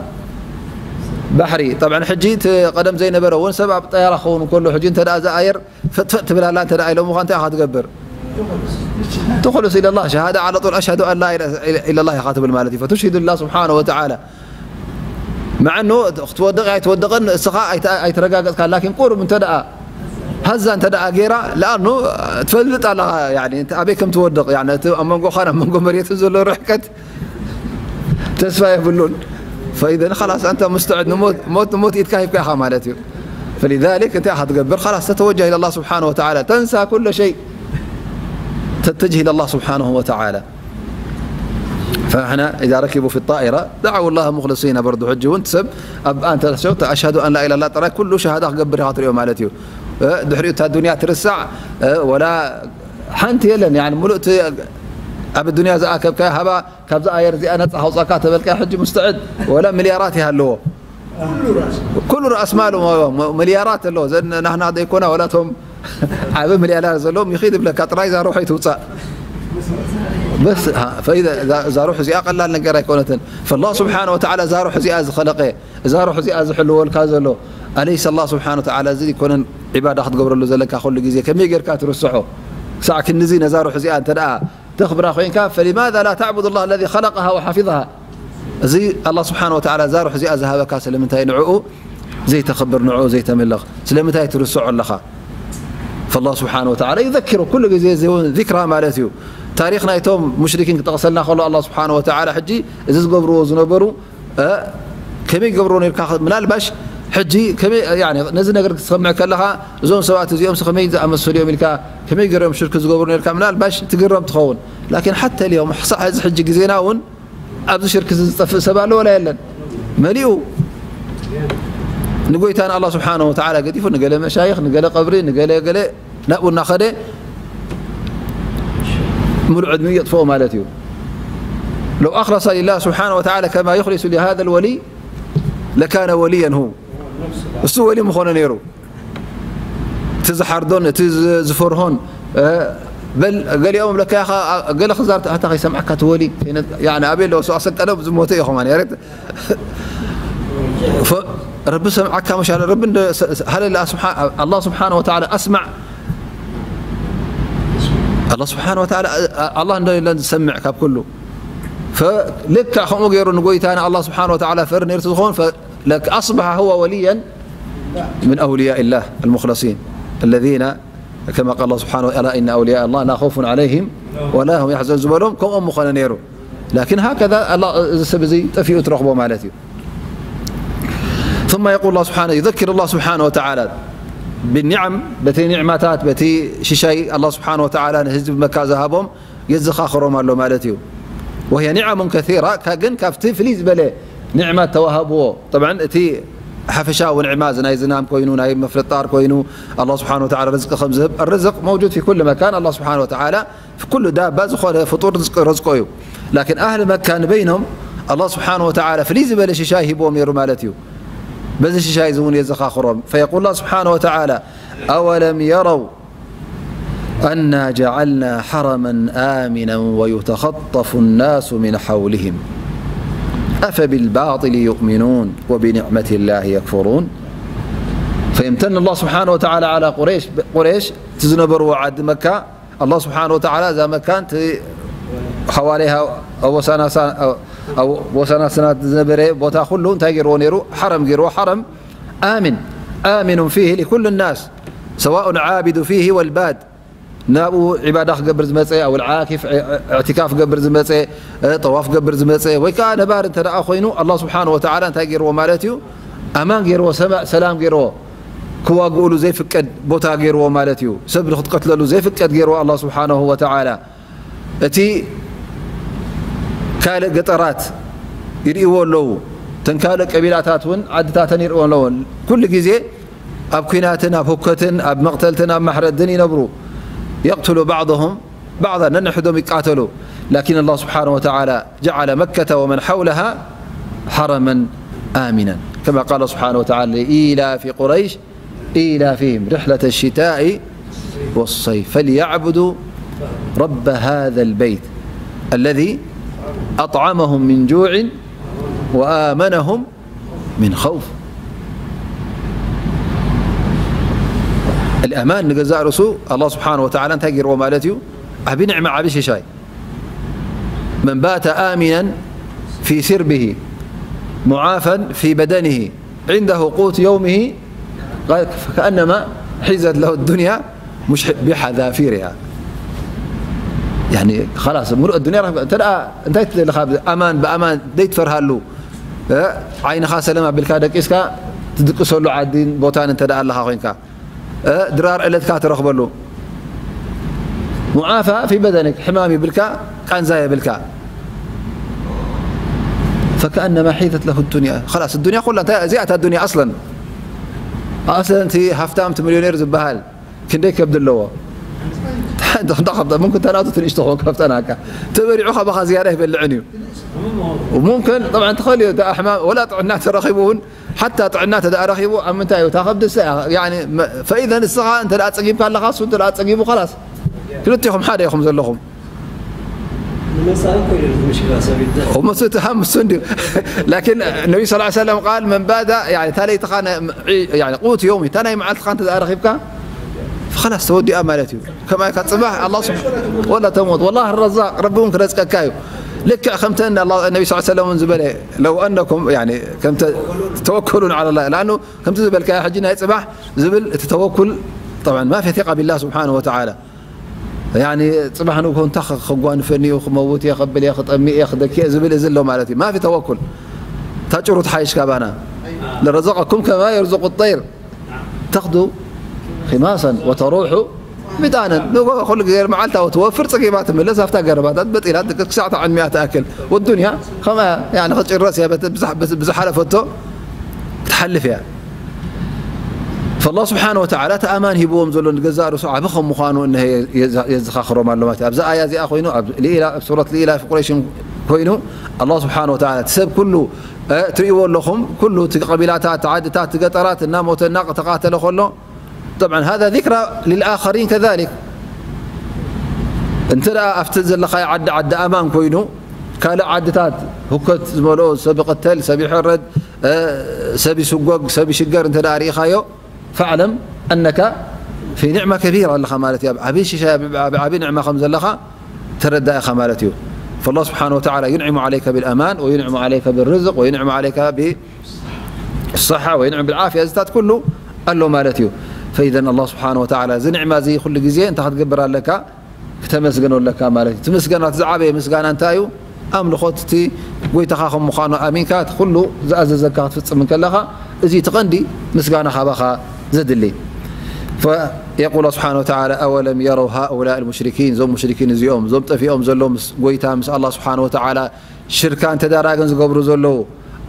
ባሕሪ። ጠብዓን ሕጂ እቲ ቀደም ዘይነበረ እውን ሰብ ኣብ ጠያራ ክኸውን እንከሎ፣ ሕጂ እንተ ደኣ እዚ ኣየር ፈጥፈጥ ትብል ኣላ እንተ ደኣ ኢሎምኻ፣ እንታይ ኢኻ ትገብር? ትኹልስ ኢለላህ፣ ሸሃዳ ዓለ ጡል፣ ኣሽሃዱ ኣን ላ ኢላ-፣ ኢለላህ ኢኻ ትብል ማለት እዩ። ፈቱሽሂዱ ላህ ስብሓነ ወተዓላ። መዓኑ ክትወድቕ ኣይትወድቕን እስኻ ኣይተ-፣ ኣይተረጋገጽካን፣ ላኪን ቁሩብ እንተ ደኣ ሃዛ እንተ ደኣ ጌራ፣ ለኣኑ ትፈልጥ ኣለኻ፣ ያኒ፣ እቲ ኣበይ ከም ትወድቕ፣ ያኒ፣ እቲ ኣብ መንጎኻን ኣብ መንጎ መሬትን ዘሎ ርሕቀት ተስፋ የብሉን። ፈኢዘን ኸላስ ኣንተ ሙስተዕድ ንሞት፣ ሞት፣ ንሞት ኢድካ ሂብካ ኢኻ ማለት እዩ። ፈሊዛሊክ እንታይ ኢኻ ትገብር? ኸላስ ተተወጀህ ኢለላህ ስብሓነሁ ወተዓላ፣ ተንሳ ኩለ ሸይ፣ ተተጅህ ኢለላህ ስብሓነሁ ወተዓላ። ፈንሕና ኢዛ ረኪቡ ፊ ጣኢራ ደዓው ላህ ሙኽልሲና፣ በርዱ ሕጂ እውን ሰብ ኣብ ኣንተ ኣሽሀዱ ኣን ላ ኢላሃ ኢለላህ ጥራይ ኩሉ ሸሃዳ ክገብር ኢኻ ትሪኦ ማለት እዩ። እ፣ ድሕሪኡ እታ ዱንያ ትርሳዕ፣ እ፣ ወላ ሓንቲ የለን። ያኒ፣ ሙሉእ እቲ ኣብ ዱንያ ዝኣከብካዮ ሃባ፣ ካብዛ ኣየር እዚኣ ነጻ ከውጻካ ተበልካ፣ ሕጂ ሙስተዕድ፣ ወላ ሚልያራት ይሃለዎ። ኩሉ ራእስ ማሉ ሚልያራት ኣለዎ። ዘን ናህና ዘይኮና፣ ወላ እቶም ዓቢ ሚልያራት ዘለዎም ይኺድ ይብለካ፣ ጥራይ እዛ ሩሑ ይትውጻእ። በስ፣ ሃ፣ ፈኢዛ፣ እዛ፣ እዛ ሩሕ እዚኣ ቀላል ነገር ኣይኮነትን። ፈላህ ስብሓነ ወተዓላ እዛ ሩሕ እዚኣ ዝኸለቀ፣ እዛ ሩሕ እዚኣ ዝሕልወልካ ዘሎ፣ ኣለይሰ ኣላህ ስብሓነ ወተዓላ እዚ ይኮነን ዒባዳ ክትገብረሉ ዘለካ ኩሉ ግዜ? ከመይ ጌርካ ትርስዖ? ክሳዕ ክንድዚ ነዛ ሩሕ እዚኣ እንተ ደኣ ተኽብራ ኮይንካ፣ ፈሊማዛ ላ ተዕቡዱ ላህ ለዚ ኸለቀሃ ወሓፊظሃ? እዚ ኣላህ ስብሓነ ወተዓላ እዛ ሩሕ እዚኣ ዝሃበካ ስለምንታይ ንዕኡ ዘይተኽብር፣ ንዕኡ ዘይተምልኽ? ስለምንታይ ትርስዖ ኣለኻ? ፈላህ ስብሓነ ወተዓላ ዩዘኪሩ፣ ኩሉ ግዜ እዚ እውን ዚክራ ማለት እዩ። ታሪኽ ናይቶም ሙሽሪኪን ክጠቕሰልና ከሎ ኣላህ ስብሓነ ወተዓላ ሕጂ እዚ ዝገብርዎ ዝነበሩ እ፣ ከመይ ገብሮ ነርካ? ምናልባሽ ሕጂ ከመይ፣ ያኒ፣ ነዚ ነገር ክትሰምዕ ከለኻ፣ እዞም ሰባት እዚኦም ከመይ ዝኣመሰሉ እዮም ኢልካ፣ ከመይ ገይሮም ሽርክ ዝገብሩ ነርካ፣ ምናልባሽ ትግረም ትኸውን። ላኪን ሓተ ልዮም፣ ክሳዕ እዚ ሕጂ ግዜና እውን ኣብዚ ሽርክ እዚ ዝጠፍእ ሰብ ኣሎ ወላ የለን? መሊኡ ንጎይታ ንኣላህ ስብሓነሁ ወተዓላ ገዲፉ፣ ንገለ መሻይኽ፣ ንገለ ቀብሪ፣ ንገለ ገለ ናብኡ እናኸደ ምሉእ ዕድሚኡ የጥፍኦ ማለት እዩ። ለው ኣኽለሰ ሊላህ ስብሓነ ወተዓላ ከማ ዩኽሊሱ ሊሃዘ ልወሊ ለካነ ወልየን ሁ፣ እሱ ወሊ ምኾነ ነይሩ። እቲ ዝሓርዶን እቲ ዝ-፣ ዝፈርሆን፣ እ፣ በል ገሊኦም ለካ ኢኻ፣ ገለ ክዛር ኣታ ከይሰምዓካ እቲ ወሊ፣ ያኒ፣ ኣበይ ኣለዎ? እሱ ኣሰቀለ ዝሞተ እዩ ኸማን፣ ያሬት። ፈ-፣ ረቢ ሰምዓካ መሻለ፣ ረቢ እንደ-፣ ሰ-፣ ሰ-፣ ሃለላ ስብሓ-፣ ኣላህ ስብሓነ ወተዓላ ኣስማዕ፣ ኣላህ ስብሓነ ወተዓላ፣ ኣ-፣ ኣላህ እንደ-፣ እንደ-፣ ዝሰምዕ ካብ ኩሉ። ፈ-፣ ልክዕ ከምኡ ገይሩ ንጎይታና ኣላህ ስብሓነ ወተዓላ ፈሪ ነይሩ ዝኾን፣ ፈ-፣ ለክ-፣ ኣስበሐ ሁወ ወልያን ምን ኣውልያኢላህ ኣልሙኽለሲን ኣለዚነ ከማ ቃል ኣላህ ስብሓነ ወተዓላ፣ ኢነ ኣውልያ ኣላህ ላ ኸውፉን ዓለይሂም ወላ ሁም ያሕዘኑን ዝበሎም ከምኦም ምኾነ ነይሩ። ላኪን ሃከዛ ኣላህ እዚ ሰብ እዚ ጠፊኡ ትረኽቦ ማለት እዩ። ثم يقول الله سبحانه، يذكر الله سبحانه وتعالى بالنعم، በቲ ኒዕማታት፣ በቲ ሽሻይ ኣላህ ስብሓነ ወተዓላ ንህዝቢ መካ ዝሃቦም የዘኻኽሮም ኣሎ ማለት እዩ። وهي نعم كثيرة، ካ-፣ ግን ካብቲ ፍልይ ዝበለ ኒዕማ ተዋሃብዎ። ጠብዓን እቲ ሓፈሻዊ ኒዕማ እዚ ናይ ዝናም ኮይኑ፣ ናይ ምፍጣር ኮይኑ፣ ኣላህ ስብሓነ ወተዓላ ርዝቂ ከም ዝህብ፣ الرزق موجود في كل مكان، ኣላህ ስብሓነ ወተዓላ ኩሉ ዳባ ዝኾነ ፍጡር ርዝቅ-፣ ርዝቆ እዩ። ላኪን ኣህሊ መካ ንበይኖም ኣላህ ስብሓነ ወተዓላ ፍልይ ዝበለ ሽሻይ ሂብዎም ነይሩ ማለት እዩ። በዚ ሽሻይ እዚ እውን የዘኻኽሮም። فيقول الله سبحانه وتعالى: أولم يروا أنا جعلنا حرما آمنا ويتخطف الناس من حولهم أفبالباطل يؤمنون وبنعمة الله يكفرون. فيمتن الله سبحانه وتعالى على قريش، قريش، እቲ ዝነበርዎ ዓዲ መካ ኣላህ ስብሓነ ወተዓላ እዛ መካን እቲ ሓዋርያ ኣብ ወሳናሳ-፣ ኣብ ወሳናስናት ዝነበረ ቦታ ኩሉ እንታይ ገይርዎ ነይሩ? ሓረም ገይርዎ። ሓረም ኣሚን፣ ኣሚኑን ፊህ ሊኩል ናስ ሰዋኡን ዓቢዱ ፊህ ወልባድ፣ ናብኡ ዒባዳ ክገብር ዝመፀ፣ ኣው ልዓኪፍ፣ እዕትካፍ ክገብር ዝመፀ፣ ጠዋፍ ክገብር ዝመፀ፣ ወይ ከዓ ነባሪ እንተ ደኣ ኮይኑ ኣላህ ስብሓነ ወተዓላ እንታይ ገይርዎ ማለት እዩ? ኣማን ገይርዎ፣ ሰማ-፣ ሰላም ገይርዎ። ክዋግኡሉ ዘይፍቀድ ቦታ ገይርዎ ማለት እዩ። ሰብ ንክትቀትለሉ ዘይፍቀድ ገይርዎ ኣላህ ስብሓነሁ ወተዓላ። እቲ ካልእ ገጠራት ይርእይዎ ኣለዉ። እተን ካልእ ቀቢላታት እውን ዓድታተን ይርእይዎ ኣለዉ። ኩሉ ግዜ ኣብ ኲናትን ኣብ ሁከትን ኣብ መቕተልትን ኣብ ማሕረድን ይነብሩ። يقتل بعضهم بعضا፣ ነንሕዶም ይቃተሉ። لكن الله سبحانه وتعالى جعل مكة ومن حولها حرما آمنا، كما قال سبحانه وتعالى: لإيلاف قريش إيلافهم رحلة الشتاء والصيف فليعبدوا رب هذا البيت الذي أطعمهم من جوع وآمنهم من خوف. الأمان ንገዛእ ርእሱ ኣላህ ስብሓነ ወተዓላ እንታይ ገይርዎ ማለት እዩ? ዓቢ ንዕማ፣ ዓቢ ሽሻይ። من بات آمنا في سربه معافى في بدنه عنده قوت يومه، قال: فكأنما حيزت له الدنيا مش بحذافيرها. يعني خلاص، ملء الدنيا رح-، أنت لا، أنت اللي خاب-، أمان بأمان، ديت فرهلو. أه؟ عينها سلامة بالكادك إسكا، تدقسوا له عدين بوتان أنت لا الله خوينكا. ድራር ዕለትካ ትረኽበሉ። ሙዓፋ ፊ በደንክ፣ ሕማም ይብልካ፣ ቃንዛ የብልካ። ፈከኣነማ ሒዘት ለሁ ዱንያ። ኸላስ፣ ዱንያ ኩላ እንታይ፣ እዚኣ እታ ዱንያ ኣስለን። ኣስለን እቲ ሃፍታም፣ እቲ ሚልዮኔር ዝበሃል ክንደይ ከብዲ ኣለዎ? እንዳ ከብዳ፣ ሙምክን ተናቱ ትንሽ ትኸውን ካብታ ናካ። ተበሊዑ ካባኻ ዝያዳ ይበልዕን እዩ። ሙምክን፣ ጠብዓን፣ ትኸልዮ፣ እታ ኣሕማም፣ ወላ ጥዕና ተረኺቡ እውን ሓታ ጥዕና እንተ ደኣ ረኺቡ፣ ኣብ ምንታይ እዩ? እታ ከብዲ እሳ እያ። ያኒ፣ መ-፣ ፈኢዘን እስኻ እንተ ደኣ ጸጊብካ ኣለኻ፣ እሱ እንተ ደኣ ጸጊቡ፣ ኸላስ። ክልቴኹም ሓደ ኢኹም ዘለኹም። ንመሳእ እኮ እዩ፣ እቲ ምሽክላ ሰብ ይደ-፣ እሞ እሱ እቲ ሃም እሱ እንድዩ። ላኪን ነቢ ሰለላሁ ዐለይሂ ወሰለም ቃል፣ መን ባተ፣ ያኒ፣ እታ ለይትኻ ነ-፣ ዒ-፣ ያኒ፣ ቁት ዮሚ፣ እታ ናይ መዓልትኻ እንተ ደኣ ረኺብካ፣ ኸላስ፣ ተወዲኣ ማለት እዩ። ከማይ ካብ ጽባሕ ኣላህ ስብሓ-፣ ወላ ተሞት። ወላሂ ረዛቅ፣ ረቢ እውን ክረዝቀካ እዩ። ልክዕ ከምተን ኣላህ፣ ነቢ ሰለላሁ ዐለይሂ ወሰለም እውን ዝበለ፣ ለው ኣነኩም፣ ያኒ፣ ከምተ-፣ ተወከሉን ዐለላህ። ለኣኑ ከምቲ ዝበልካዮ ሕጂ ናይ ጽባሕ ዝብል እቲ ተወኩል፣ ጠብዓን፣ ማፊ ሲቃ ቢላህ ስብሓነሁ ወተዓላ። ያኒ፣ ጽባሕ ንግሆ እንታይ ከ-፣ ከጓንፈኒ እዩ፣ ክመውት እየ፣ ከብል እየ፣ ክጠምእ እየ፣ ክደኪ እየ ዝብል እዚ ኣሎ ማለት እዩ። ማፊ ተወኩል። እታ ጭሩ ትሓይሽ ካባና። ለረዘቀኩም ከማ የርዙቁ ጠይር። ተኽዱ ኺማሰን ወተሩሑ ቢጣነን። ንጎ ኩሉ ግዜ መዓልታዊ ትወፍር፣ ጸጊባ ትምለስ፣ ኣብታ ገረባታት በጢላት ክሳዕ ተዓንሚያ ትኣክል። ወዱንያ ከምኣ፣ ያኒ፣ ክጭረስ እያ፣ በቲ ብዝሕ-፣ ብዝሓለፈቶ ክትሓልፍ እያ። ፈላህ ስብሓነ ወተዓላ እቲ ኣማን ሂብዎም ዘሎ ንገዛእ ርእሱ ዓቢ ከም ምዃኑ እነሀ የዘ-፣ የዘኻኽሮም ኣሎ ማለት እዩ። ኣብዛ ኣያ እዚኣ ኮይኑ፣ ኣብ ልኢላ-፣ ኣብ ሱረት ልኢላፊ ቁረይሽን ኮይኑ፣ ኣላህ ስብሓነ ወተዓላ እቲ ሰብ ኩሉ እ፣ ትርእይዎ ኣለኹም፣ ኩሉ እቲ ቀቢላታት፣ እቲ ዓድታት፣ እቲ ገጠራት እናሞተ እናተቓተለ ከሎ፣ ጠብዓን፣ ሃዛ ዚክራ ሊልኣኸሪን ከዛሊክ። እንተ ደኣ ኣብቲ ዘለኻዮ ዓዲ፣ ዓዲ ኣማን ኮይኑ፣ ካልእ ዓድታት ህኮት ዝመልኦ ሰብ ይቕተል፣ ሰብ ይሕረድ፣ እ፣ ሰብ ይስጎግ፣ ሰብ ይሽገር እንተ ደኣ ርኢኻዮ፣ فاعلم أنك في نعمة كبيرة ኣለኻ ማለት እዩ። ኣብ ዓቢ ሽሻይ፣ ኣብ ዓቢ ንዕማ ከም ዘለኻ ተረዳእ ኢኻ ማለት እዩ። فالله سبحانه وتعالى ينعم عليك بالأمان وينعم عليك بالرزق وينعم عليك بالصحة وينعم بالعافية እዚታት ኩሉ ኣሎ ማለት እዩ። فإذا الله سبحانه وتعالى እዚ ንዕማ እዚ ኩሉ ግዜ እንታይ ክትገብር ኣለካ? ክተመስግኖ ኣለካ ማለት እዩ። እቲ ምስጋና፣ እቲ ዝዓበየ ምስጋና እንታይ እዩ? ኣምልኾት እቲ ጎይታኻ ከም ምዃኑ ኣሚንካ እቲ ኩሉ ዝኣዘዘካ ክትፍጽም እንከለኻ፣ እዚ እቲ ቀንዲ ምስጋና ካባኻ ዘድሊ። فيقول سبحانه وتعالى: أولم يروا هؤلاء المشركين، እዞም ሙሽሪኪን እዚኦም፣ እዞም ጠፊኦም ዘለዉ ምስ ጎይታ፣ ምስ ኣላህ ስብሓነ ወተዓላ ሽርካ እንተዳራግን ዝገብሩ ዘለዉ፣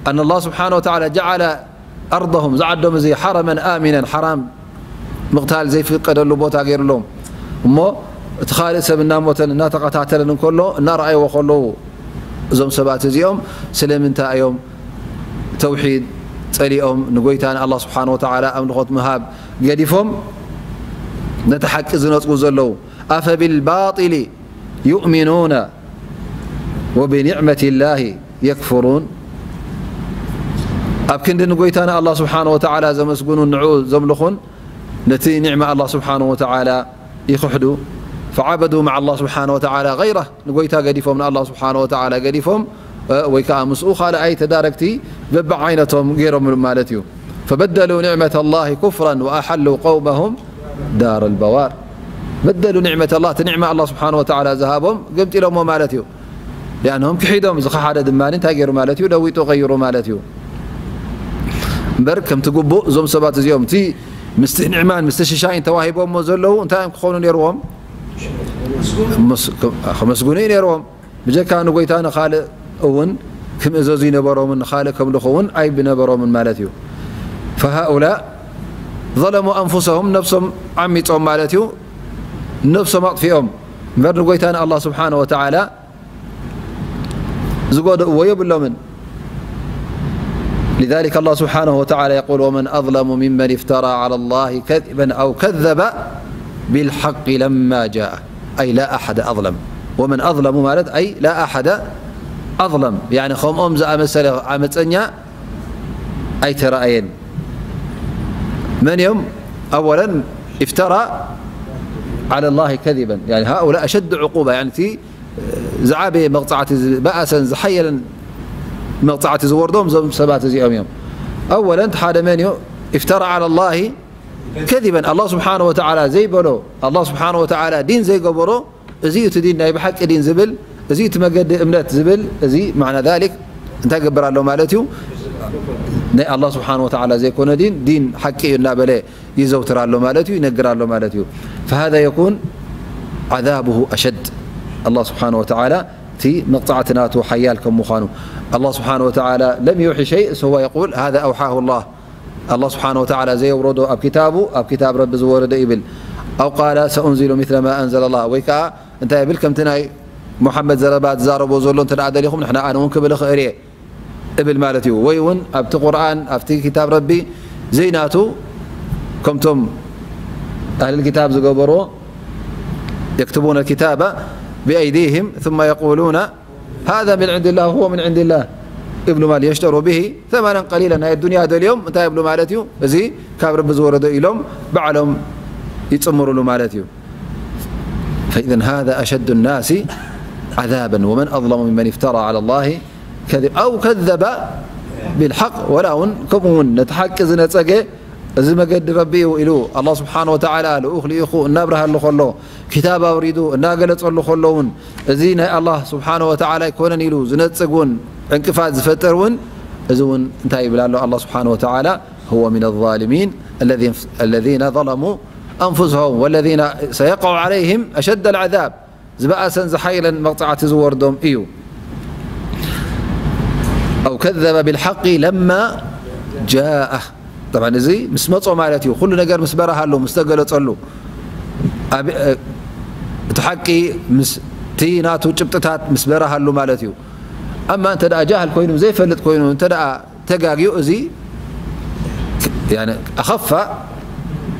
أن الله سبحانه وتعالى جعل أرضهم፣ ዝዓዶም እዚ حرما آمنا، ሓራም ምቕታል ዘይፍቀደሉ ቦታ ገይሩሎም። እሞ እቲ ካልእ ሰብ እናሞተን እናተቐታተለን እንከሎ እናረኣይዎ ከለዉ፣ እዞም ሰባት እዚኦም ስለምንታይ እዮም ተውሒድ ጸሊኦም፣ ንጎይታ ንኣላህ ስብሓነ ወተዓላ ኣምልኾት ምሃብ ገዲፎም፣ ነቲ ሓቂ ዝነጽጉ ዘለዉ? أفبالباطل يؤمنون وبنعمة الله يكفرون። ኣብ ክንዲ ንጎይታና ኣላህ ስብሓነ ወተዓላ ዘመስግኑን ንዕኡ ዘምልኹን፣ ነቲ ኒዕማ ኣላህ ስብሓነ ወተዓላ ይኽሕዱ። فعبدوا مع الله سبحانه وتعالى غيره፣ ንጎይታ ገዲፎም ንኣላህ ስብሓነ ወተዓላ ገዲፎም፣ እ፣ ወይ ከዓ ምስኡ ካልኣይ ተዳረግቲ በብዓይነቶም ገይሮም ማለት እዩ። فبدلوا نعمة الله كفرا وأحلوا قومهم دار البوار። بدلوا نعمة الله፣ እቲ ኒዕማ ኣላህ ስብሓነ ወተዓላ ዝሃቦም ገምጢሎሞ ማለት እዩ። ያንሆም ክሒዶም፣ እዚ ከሓደ ድማ እንታይ ገይሩ ማለት እዩ? ለዊጡ ቀይሩ ማለት እዩ። እምበር ከምቲ ግቡእ እዞም ሰባት እዚኦም እቲ ምስቲ ኒዕማን ምስቲ ሽሻይን ተዋሂቦሞ ዘለዉ እንታይ እዮም ክኾኑ ነይርዎም? መስ-፣ ከመስግኑ እዩ ነይርዎም። ብጀካ ንጎይታ ንኻልእ እውን ክምእዘዙ ይነበሮምን ንኻልእ ከምልኹ እውን ኣይብነበሮምን ማለት እዩ። فهؤلاء ظلموا أنفسهم፣ ነብሶም ዓሚጾም ማለት እዩ። ነብሶም ኣጥፊኦም። እምበር ንጎይታ ንኣላህ ስብሓነ ወተዓላ ዝጎድእዎ የብሎምን። لذلك الله سبحانه وتعالى يقول: ومن أظلم ممن افترى على الله كذبا أو كذب بالحق لما جاءه، أي لا أحد أظلم. ومن أظلم ማለት، أي لا أحد أظلم، يعني ከምኦም ዝኣመሰለ ዓመፀኛ ኣይተራእየን። መን እዮም? أولا افترى على الله كذبا، يعني هؤلاء أشد عقوبة، يعني እቲ ዝዓበየ መቕጻዕቲ፣ ዝበኣሰን ዝሓየለን መቕጻዕቲ ዝወርዶም እዞም ሰባት እዚኦም እዮም። ኣወለን እቲ ሓደ መን እዩ? افترى على الله كذبا، ኣላህ ስብሓነ ወተዓላ ዘይበሎ፣ ኣላህ ስብሓነ ወተዓላ ዲን ዘይገበሮ፣ እዚ እዩ እቲ ዲን፣ ናይ ብሓቂ ዲን ዝብል፣ እዚ እዩ እቲ መገዲ እምነት ዝብል፣ እዚ ማዕና ዛሊክ እንታይ ይገብር ኣሎ ማለት እዩ? ናይ ኣላህ ስብሓነ ወተዓላ ዘይኮነ ዲን፣ ዲን ሓቂ እዩ እናበለ ይዘውትር ኣሎ ማለት እዩ፣ ይነግር ኣሎ ማለት እዩ። فهذا يكون عذابه أشد። ኣላህ ስብሓነ ወተዓላ እቲ መቕጻዕቲ ናቱ ሓያል ከም ምዃኑ። ኣላህ ስብሓነ ወተዓላ لم يوح شيء، هو يقول هذا أوحاه الله። ኣላህ ስብሓነ ወተዓላ ዘየውረዶ ኣብ ኪታቡ፣ ኣብ ኪታብ ረቢ ዝወረደ ይብል። أو قال سأنزل مثل ما أنزل الله። ወይ ከኣ እንታይ ይብል? ከምቲ ናይ ሙሓመድ ዘረባ ዝዛረቦ ዘሎ እንተ ደኣ ደሊኹም፣ ንሕና ኣነ እውን ክብል እኽእል እየ እብል ማለት እዩ። ወይ እውን ኣብቲ ቁርኣን፣ ኣብቲ ኪታብ ረቢ ዘይናቱ፣ ከምቶም ኣህልል ኪታብ ዝገበርዎ፣ يكتبون الكتاب بأيديهم ثم يقولون هذا من عند الله وهو من عند الله ይብሉ ማለት፣ يشتروا به ثمنا قليلا፣ ናይ ኣዱንያ ደልዮም እንታይ ይብሉ ማለት እዩ? እዚ ካብ ረቢ ዝወረዶ ኢሎም ባዕሎም ይጽምሩሉ ማለት እዩ። فإذا هذا أشد الناس عذابا ومن أظلم ممن افترى على الله كذب أو كذب بالحق، ወላ እውን ከምኡ እውን ነቲ ሓቂ ዝነጸገ፣ እዚ መገዲ ረቢ እዩ ኢሉ ኣላህ ስብሓነ ወተዓላ ልኡኽ ልኢኹ እናብርሃሉ ከሎ፣ ኪታብ ኣውሪዱ እናገለጸሉ ከሎ እውን፣ እዚ ናይ ኣላህ ስብሓነ ወተዓላ ኣይኮነን ኢሉ ዝነጽግ እውን፣ ዕንቅፋት ዝፈጥር እውን፣ እዚ እውን እንታይ ይብል ኣሎ ኣላህ ስብሓነ ወተዓላ? هو من الظالمين الذين، الذين ظلموا أنفسهم والذين سيقع عليهم أشد العذاب። ዝበኣሰን ዝሓየለን መቕጻዕቲ ዝወርዶም እዩ። أو كذب بالحق لما جاءه። طبعا እዚ ምስ መጾ ማለት እዩ። ኩሉ ነገር ምስ በረሃሉ፣ ምስ ተገለጸሉ፣ ኣብ፣ እ፣ እቲ ሓቂ ምስ፣ እቲ ናቱ ጭብጥታት ምስ በረሃሉ ማለት እዩ። ኣማ እንተ ደኣ ጃህል ኮይኑ፣ ዘይፈልጥ ኮይኑ፣ እንተ ደኣ ተጋግዩ፣ እዚ ያኒ ኣኸፋ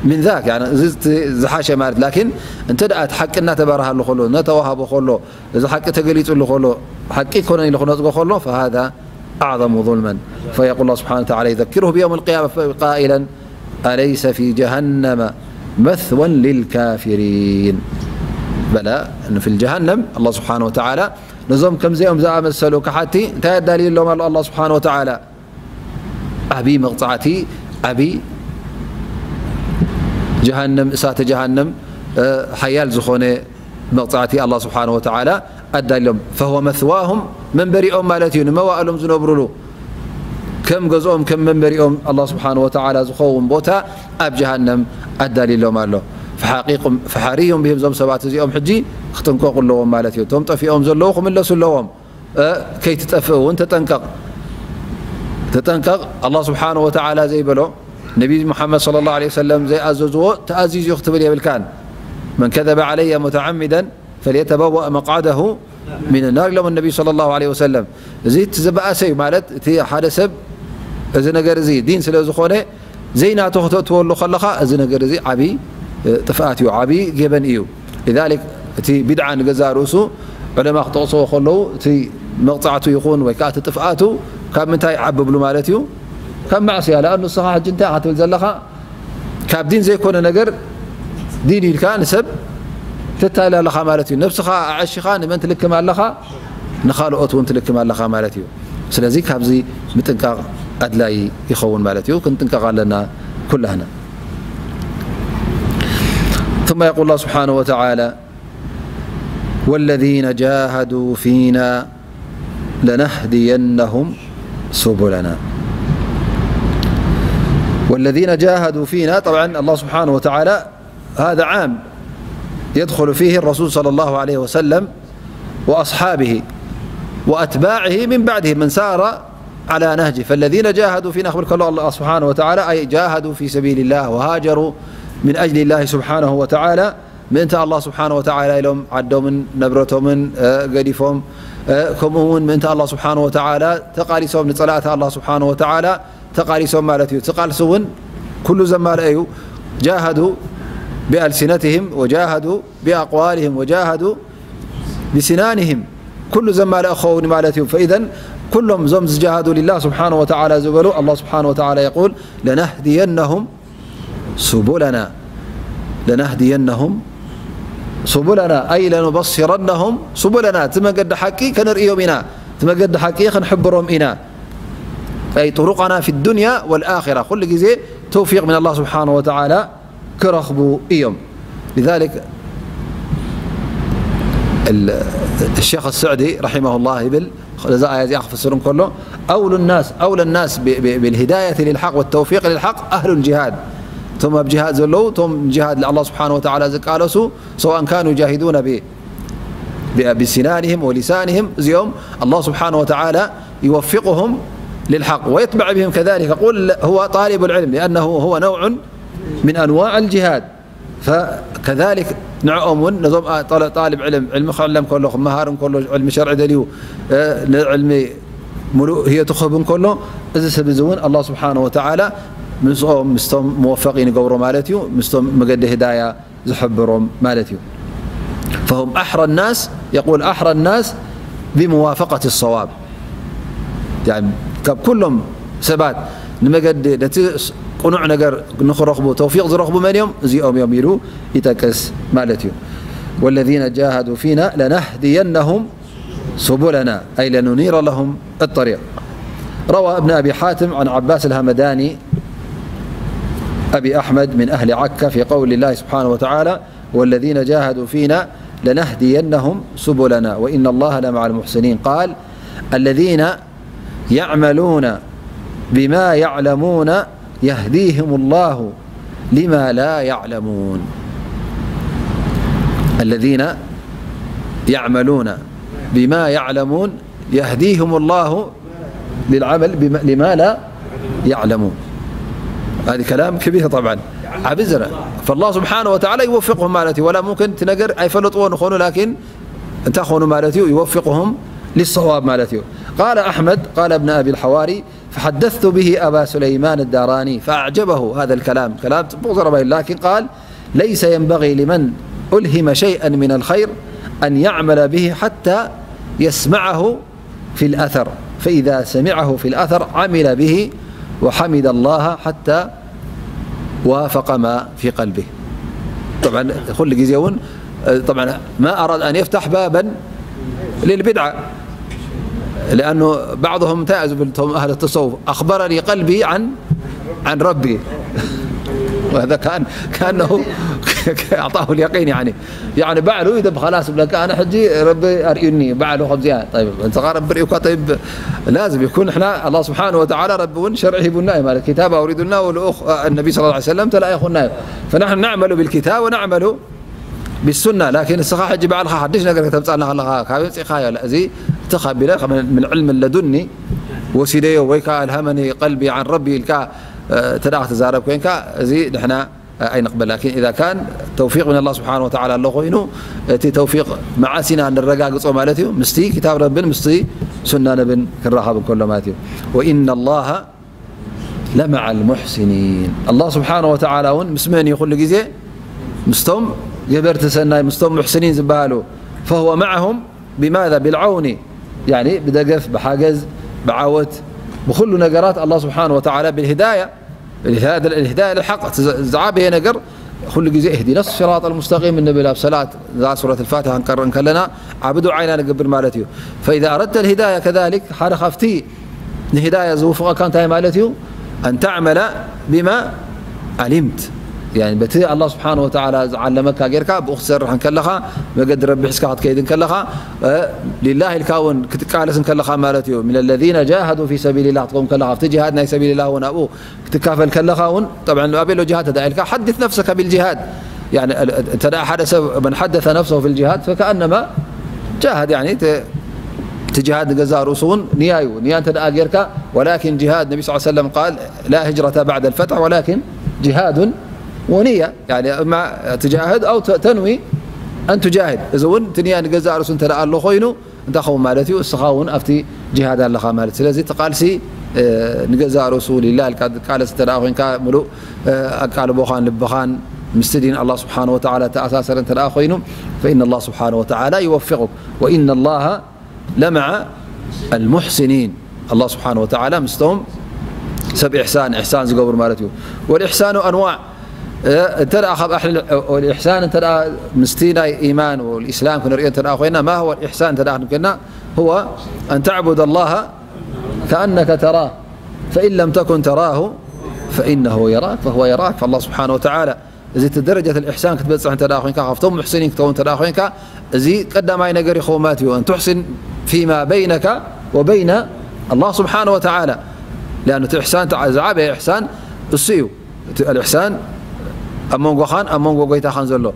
ምን ዛክ፣ ያኒ እዚ እቲ ዝሓሸ ማለት። ላኪን እንተ ደኣ እቲ ሓቂ እናተበረሃሉ ከሎ፣ እናተዋሃቦ ከሎ፣ እዚ ሓቂ ተገሊጹሉ ከሎ፣ ሓቂ ኣይኮነን ኢሉ ክነጽጎ ከሎ፣ فهذا أعظم ظلما. فيقول الله سبحانه وتعالى يذكره بيوم القيامة قائلا: أليس في جهنم مثوى للكافرين؟ በላ፣ في الجهنم الله سبحانه وتعالى ነዞም ከምዚኦም ዝኣመሰሉ ከሓቲ እንታይ ኣዳልዩሎም ኣሎ ኣላህ ስብሓነ ወተዓላ? ዓብዪ መቕጻዕቲ፣ ዓብዪ ጀሃነም፣ እሳተ ጀሃነም፣ እ፣ ሓያል ዝኾነ መቕጻዕቲ ኣላህ ስብሓነ ወተዓላ ኣዳልዮም። فهو مثواهم፣ መንበሪኦም ማለት እዩ፣ ንመዋእሎም ዝነብሩሉ፣ ከም ገዝኦም፣ ከም መንበሪኦም ኣላህ ስብሓነ ወተዓላ ዝኸውን ቦታ ኣብ ጀሃነም ኣዳልዩሎም ኣሎ። فحقيق، فحري بهم، እዞም ሰባት እዚኦም ሕጂ ክጥንቀቑ ኣለዎም ማለት እዩ። እቶም ጠፊኦም ዘለዉ ክምለሱ ኣለዎም። እ፣ ከይትጠፍእ እውን ተጠንቀቕ። ተጠንቀቕ። ኣላህ ስብሓነ ወተዓላ ዘይበሎ፣ ነቢ ሙሓመድ ሰለላሁ ዐለይሂ ወሰለም ዘይኣዘዝዎ ተኣዚዙ እዩ ክትብል የብልካን። من كذب علي متعمدا فليتبوأ مقعده من النار ኢሎም ነቢ ሰለላሁ ዐለይሂ ወሰለም። እዚ እቲ ዝበኣሰ እዩ፣ ማለት እቲ ሓደ ሰብ እዚ ነገር እዚ ዲን ስለ ዝኾነ ዘይናቱ ክተእትወሉ ከለኻ፣ እዚ ነገር እዚ ዓቢ፣ እ፣ ጥፍኣት እዩ፣ ዓቢ ገበን እዩ። لذلك እቲ ቢድዓ ንገዛእ ርእሱ ዑለማ ክጠቕስዎ ከለዉ፣ እቲ መቕጻዕቱ ይኹን ወይ ከኣ እቲ ጥፍኣቱ ካብ ምንታይ ዓቢ ብሉ ማለት እዩ? ካብ ማዕስያ። ለኣኑ ንስኻ ሕጂ እንታይ ኢኻ ትብል ዘለኻ? ካብ ዲን ዘይኮነ ነገር ዲን ኢልካ ንሰብ ተታልል ኣለኻ ማለት እዩ። ነብስኻ ኣዐሺኻ ንመን ትልክም ኣለኻ? ንኻልኦት እውን ትልክም ኣለኻ ማለት እዩ። ስለዚ ካብዚ ምጥንቃቕ ኣድላዪ ይኸውን ማለት እዩ። ክንጥንቀቕ ኣለና ኩላህና። ثم يقول الله سبحانه وتعالى: والذين جاهدوا فينا لنهدينهم سبلنا. والذين جاهدوا فينا، طبعا الله سبحانه وتعالى هذا عام يدخل فيه الرسول صلى الله عليه وسلم وأصحابه وأتباعه من بعده من سار على نهجه. فالذين جاهدوا فينا، ክብል ከሎ ኣላህ ስብሓነሁ ወተዓላ፣ أي جاهدوا في سبيل الله وهاجروا من أجل الله سبحانه وتعالى، ምእንቲ ኣላህ ስብሓነሁ ወተዓላ ኢሎም ዓዶምን ንብረቶምን፣ እ፣ ገዲፎም፣ እ፣ ከምኡ እውን ምእንቲ ኣላህ ስብሓነሁ ወተዓላ ተቓሊሶም፣ ንጸላእቲ ኣላህ ስብሓነሁ ወተዓላ ተቓሊሶም ማለት እዩ። እቲ ቃልሲ እውን ኩሉ ዘማልአ እዩ። جاهدوا بألسنتهم وجاهدوا بأقوالهم وجاهدوا بسنانهم፣ ኩሉ ዘማልአ ክኸውን ማለት እዩ። فإذا ኩሎም እዞም ዝጃሃዱ ሊላህ ስብሓነሁ ወተዓላ ዝበሉ፣ ኣላህ ስብሓነሁ ወተዓላ يقول: لنهدينهم سبلنا، لنهدينهم سبلنا، أي لنبصرنهم سبلنا، እቲ መገዲ ሓቂ ከነርእዮም ኢና፣ እቲ መገዲ ሓቂ ክንሕብሮም ኢና። أي طرقنا في الدنيا والآخرة، ኩሉ ግዜ ተውፊቕ من الله سبحانه وتعالى ክረኽቡ እዮም። لذلك ال-، الشيخ السعدي رحمه الله ይብል፣ እዛ ኣያ እዚኣ ክፍስር እንከሎ፣ أولى الناس، أولى الناس ب-، ب-، بالهداية للحق والتوفيق للحق أهل الجهاد። እቶም ኣብ ጅሃድ ዘለዉ፣ እቶም ጅሃድ ንኣላህ ስብሓነ ወተዓላ ዝቃለሱ፣ سواء كانوا يجاهدون ب-، ب-، بسنانهم ولسانهم، እዚኦም ኣላህ ስብሓነ ወተዓላ يوفقهم للحق ويتبع بهم كذلك. قل هو طالب العلم، لأنه هو نوع من أنواع الجهاد. فكذلك ንዕኦም እውን ነዞም ጣል-፣ ጣልብ ዕልም፣ ዕልሚ ክዕለም ከሎ፣ ክመሃር እንከሎ፣ ዕልሚ ሸርዒ ደልዩ፣ እ፣ ንዕልሚ ሙሉእ ህይወቱ ክህብ እንከሎ፣ እዚ ሰብ እዚ እውን ኣላህ ስብሓነ ወተዓላ ምስኦም፣ ምስቶም መወፈቒ ንገብሮ ማለት እዩ፣ ምስቶም መገዲ ህዳያ ዝሕብሮም ማለት እዩ። فهم أحرى الناس، يقول أحرى الناس بموافقة الصواب. يعني ካብ ኩሎም ሰባት ንመገዲ ነቲ ቅኑዕ ነገር ንኽረኽቡ ተውፊቕ ዝረኽቡ መን እዮም? እዚኦም እዮም ኢሉ ይጠቅስ ማለት እዩ። والذين جاهدوا فينا لنهدينهم سبلنا، أي لننير لهم الطريق. روى ابن أبي حاتم عن عباس الهمداني أبي أحمد من أهل عكا في قول الله سبحانه وتعالى: والذين جاهدوا فينا لنهدينهم سبلنا وإن الله لمع المحسنين. قال: الذين يعملون بما يعلمون يهديهم الله لما لا يعلمون. الذين يعملون بما يعلمون يهديهم الله للعمل بما، لما لا يعلمون. هذا كلام كبير طبعا. ዓቢ ዝረ-، فالله سبحانه وتعالى يوفقهم ማለት እዩ። ولا ممكن እቲ ነገር ኣይፈለጥዎ ንኾኑ، لكن እንታይ ኾኑ ማለት እዩ؟ يوفقهم للصواب ማለት እዩ። قال أحمد، قال ابن أبي الحواري: فحدثت به أبا سليمان الداراني فأعجبه هذا الكلام. كلام ጽቡቕ ዘረባ እዩ። لكن قال: ليس ينبغي لمن ألهم شيئا من الخير أن يعمل به حتى يسمعه في الأثر، فإذا سمعه في الأثر عمل به وحمد الله حتى وافق ما في قلبه. طبعا كل جزء، طبعا ما أراد أن يفتح بابا للبدعة، لأنه بعضهم تأذ بالتهم أهل التصوف: "أخبرني قلبي عن عن ربي". وهذا كان كأنه أعطاه اليقين، يعني يعني ባዕሉ ይደብ خلاص ብለካ ኣነ ሕጂ ረቢ ኣርእዩኒ ባዕሉ ከምዚኣ። طيب እንተ ረቢ ርእዩካ طيب لازم يكون احنا الله سبحانه وتعالى ረቢ እውን شرع ሂቡና እዩ ማለት كتاب ኣውሪዱና ولأخ النبي صلى الله عليه وسلم ተላኢኹና እዩ. فنحن نعمل بالكتاب ونعمل بالسنة لكن እስኻ ሕጂ ባዕልኻ ሓድሽ ነገር ከተምጻልና ከለኻ ካብ መጽእኻ እዚ ተኻቢለ من علم لدني ወሲደዮ ወይ ከዓ ألهمني قلبي عن ربي ኢልካ ተደኣ ክትዛረብ ኮይንካ እዚ ንሕና ኣይንቕበል لكن إذا كان توفيق من الله سبحانه وتعالى ኣሎ ኮይኑ እቲ توفيق መዓስ ኢና ንረጋግጾ ማለት እዩ ምስቲ كتاب ረብን ምስቲ سنة ነብን ክራኸብ እንከሎ ማለት እዩ وإن الله لمع المحسنين الله سبحانه وتعالى እውን ምስ መን እዩ ኩሉ ግዜ ምስቶም ገበርቲ ሰናይ ምስቶም محسنين ዝበሃሉ فهو معهم بماذا بالعون يعني ብደገፍ ብሓገዝ ብዓወት ብኩሉ ነገራት الله سبحانه وتعالى بالهداية الهداية للحق ዝዓበየ ነገር ኩሉ ግዜ اهدنا الصراط المستقيم እንብል ኣብ ሰላት እዛ ሱረት الفاتحة ክንቀርእ እንከለና ዓቢ ዱዓ ኢና ንገብር ማለት እዩ فإذا أردت الهداية كذلك ሓደ ካብቲ ንهداية ዝውፍቐካ እንታይ ማለት እዩ أن تعمل بما علمت يعني በቲ الله سبحانه وتعالى ዝዓለመካ ጌርካ ብኡ ክትሰርሕ እንከለኻ መገዲ ረቢ ሒዝካ ክትከይድ እንከለኻ لله ኢልካ እውን ክትቃለስ እንከለኻ ማለት እዩ من الذين جاهدوا في سبيل الله ክትከውን ከለኻ ኣብቲ جهاد ናይ سبيل الله እውን ኣብኡ ክትካፈል ከለኻ እውን طبعا ኣበሎ جهاد ተዳ ኢልካ حدث نفسك بالجهاد يعني እንተ ሓደ ሰብ من حدث نفسه في الجهاد فكأنما جاهد يعني እቲ جهاد ንገዛእ ርእሱ እውን ንያ እዩ ንያ እንተ ጌርካ ولكن جهاد النبي صلى الله عليه وسلم قال لا هجرة بعد الفتح ولكن جهاد ونية يعني እማ تجاهد أو تنوي أن تجاهد እዚ እውን እቲ ንያ ንገዛእ ርእሱ እንተ ኣሎ ኮይኑ እንታይ ኸውን ማለት እዩ እስኻ እውን ኣብቲ جهاد ኣለኻ ማለት ስለዚ እቲ ቃልሲ ንገዛእ ርእሱ لله ኢልካ ትቃለስ እንተ ኮይንካ ምሉእ ኣቃልቦኻን ልብኻን ምስቲ ዲን الله سبحانه وتعالى ተኣሳሰረ እንተ ኮይኑ فإن الله سبحانه وتعالى يوفقك وإن الله لمع المحسنين الله سبحانه وتعالى ምስቶም ሰብ إحسان إحسان ዝገብሩ ማለት እዩ والإحسان أنواع እንተ ካብ أهل الإحسان እንተ ምስቲ ናይ إيمان والإسلام ክንርእዮ እንተ ኮይና ما هو الإحسان እንተ ክንብልና هو أن تعبد الله كأنك تراه فإن لم تكن تراه فإنه يراك فهو يراك فالله سبحانه وتعالى እዚ እቲ درجة الإحسان ክትበጽሕ እንተ ኮይንካ ካብቶም محسنين ክትከውን እንተ ኮይንካ እዚ ቀዳማይ ነገር ይኸውን ማለት እዩ أن تحسن فيما بينك وبين الله سبحانه وتعالى لأن እቲ إحسان ዝዓበየ إحسان እሱ እዩ እቲ الإحسان ኣብ መንጎኻን ኣብ መንጎ ጎይታኻን ዘሎ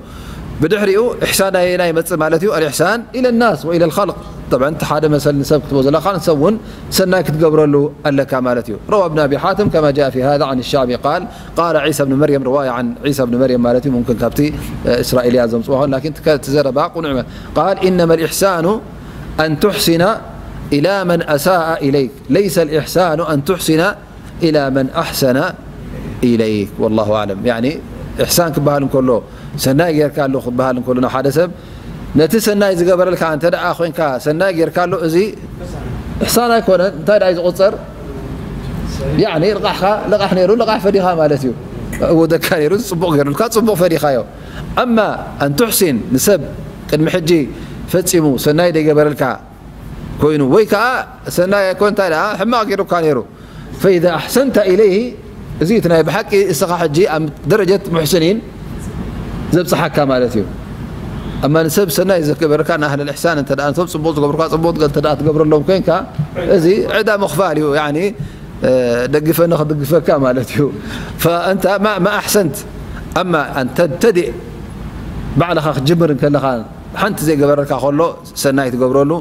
ብድሕሪኡ إحسان ኣየናይ ይመጽእ ማለት እዩ الإحسان إلى الناس وإلى الخلق طبعا እቲ ሓደ መሰል ንሰብ ክትቦ ዘለካ ንሰብ እውን ሰናይ ክትገብረሉ ኣለካ ማለት እዩ روى ابن أبي حاتم كما جاء في هذا عن الشعبي قال قال عيسى بن مريم رواية عن عيسى بن مريم ማለት እዩ ممكن ካብቲ إسرائيليات ዘምጽዎ لكن እቲ ዘረባ ቁኑዕ قال إنما الإحسان أن تحسن إلى من أساء إليك ليس الإحسان أن تحسن إلى من أحسن إليك والله أعلم يعني إحسان ክበሃል እንከሎ ሰናይ ጌርካ ኣሎ ክበሃል እንከሎ ንሓደ ሰብ ነቲ ሰናይ ዝገበረልካ እንተ ደኣ ኮይንካ ሰናይ ጌርካ ኣሎ እዚ إحسان ኣይኮነን እንታይ ደኣ ዝቑጸር يعني ልቓሕካ ልቓሕ ነይሩ ልቓሕ ፈዲኻ ማለት እዩ ወደካ ነይሩ ጽቡቕ ገይሩልካ ጽቡቕ ፈዲኻዮ أما أن تحسن ንሰብ ቅድሚ ሕጂ ፈጺሙ ሰናይ ደይገበረልካ ኮይኑ ወይ ከዓ ሰናይ ኣይኮን እንታይ ደኣ ሕማቕ ገይሩካ ነይሩ فإذا أحسنت إليه እዚ እቲ ናይ ብሓቂ እስኻ ሕጂ ኣብ درجة محسنين ዘብጽሓካ ማለት እዩ أما ንሰብ ሰናይ ዝገበረካ ንኣህል الإحسان እንተ ደኣ ነቶም ጽቡቕ ዝገብሩካ ጽቡቕ እንተ ደኣ ትገብረሎም ኮይንካ እዚ ዕዳ ምኽፋል እዩ يعني ደግፈኒ ክድግፈካ ማለት እዩ فأنت ما ما أحسنت أما أن تبتدئ ባዕልኻ ክትጅምር እንከለኻ ሓንቲ ዘይገበረልካ ከሎ ሰናይ ትገብረሉ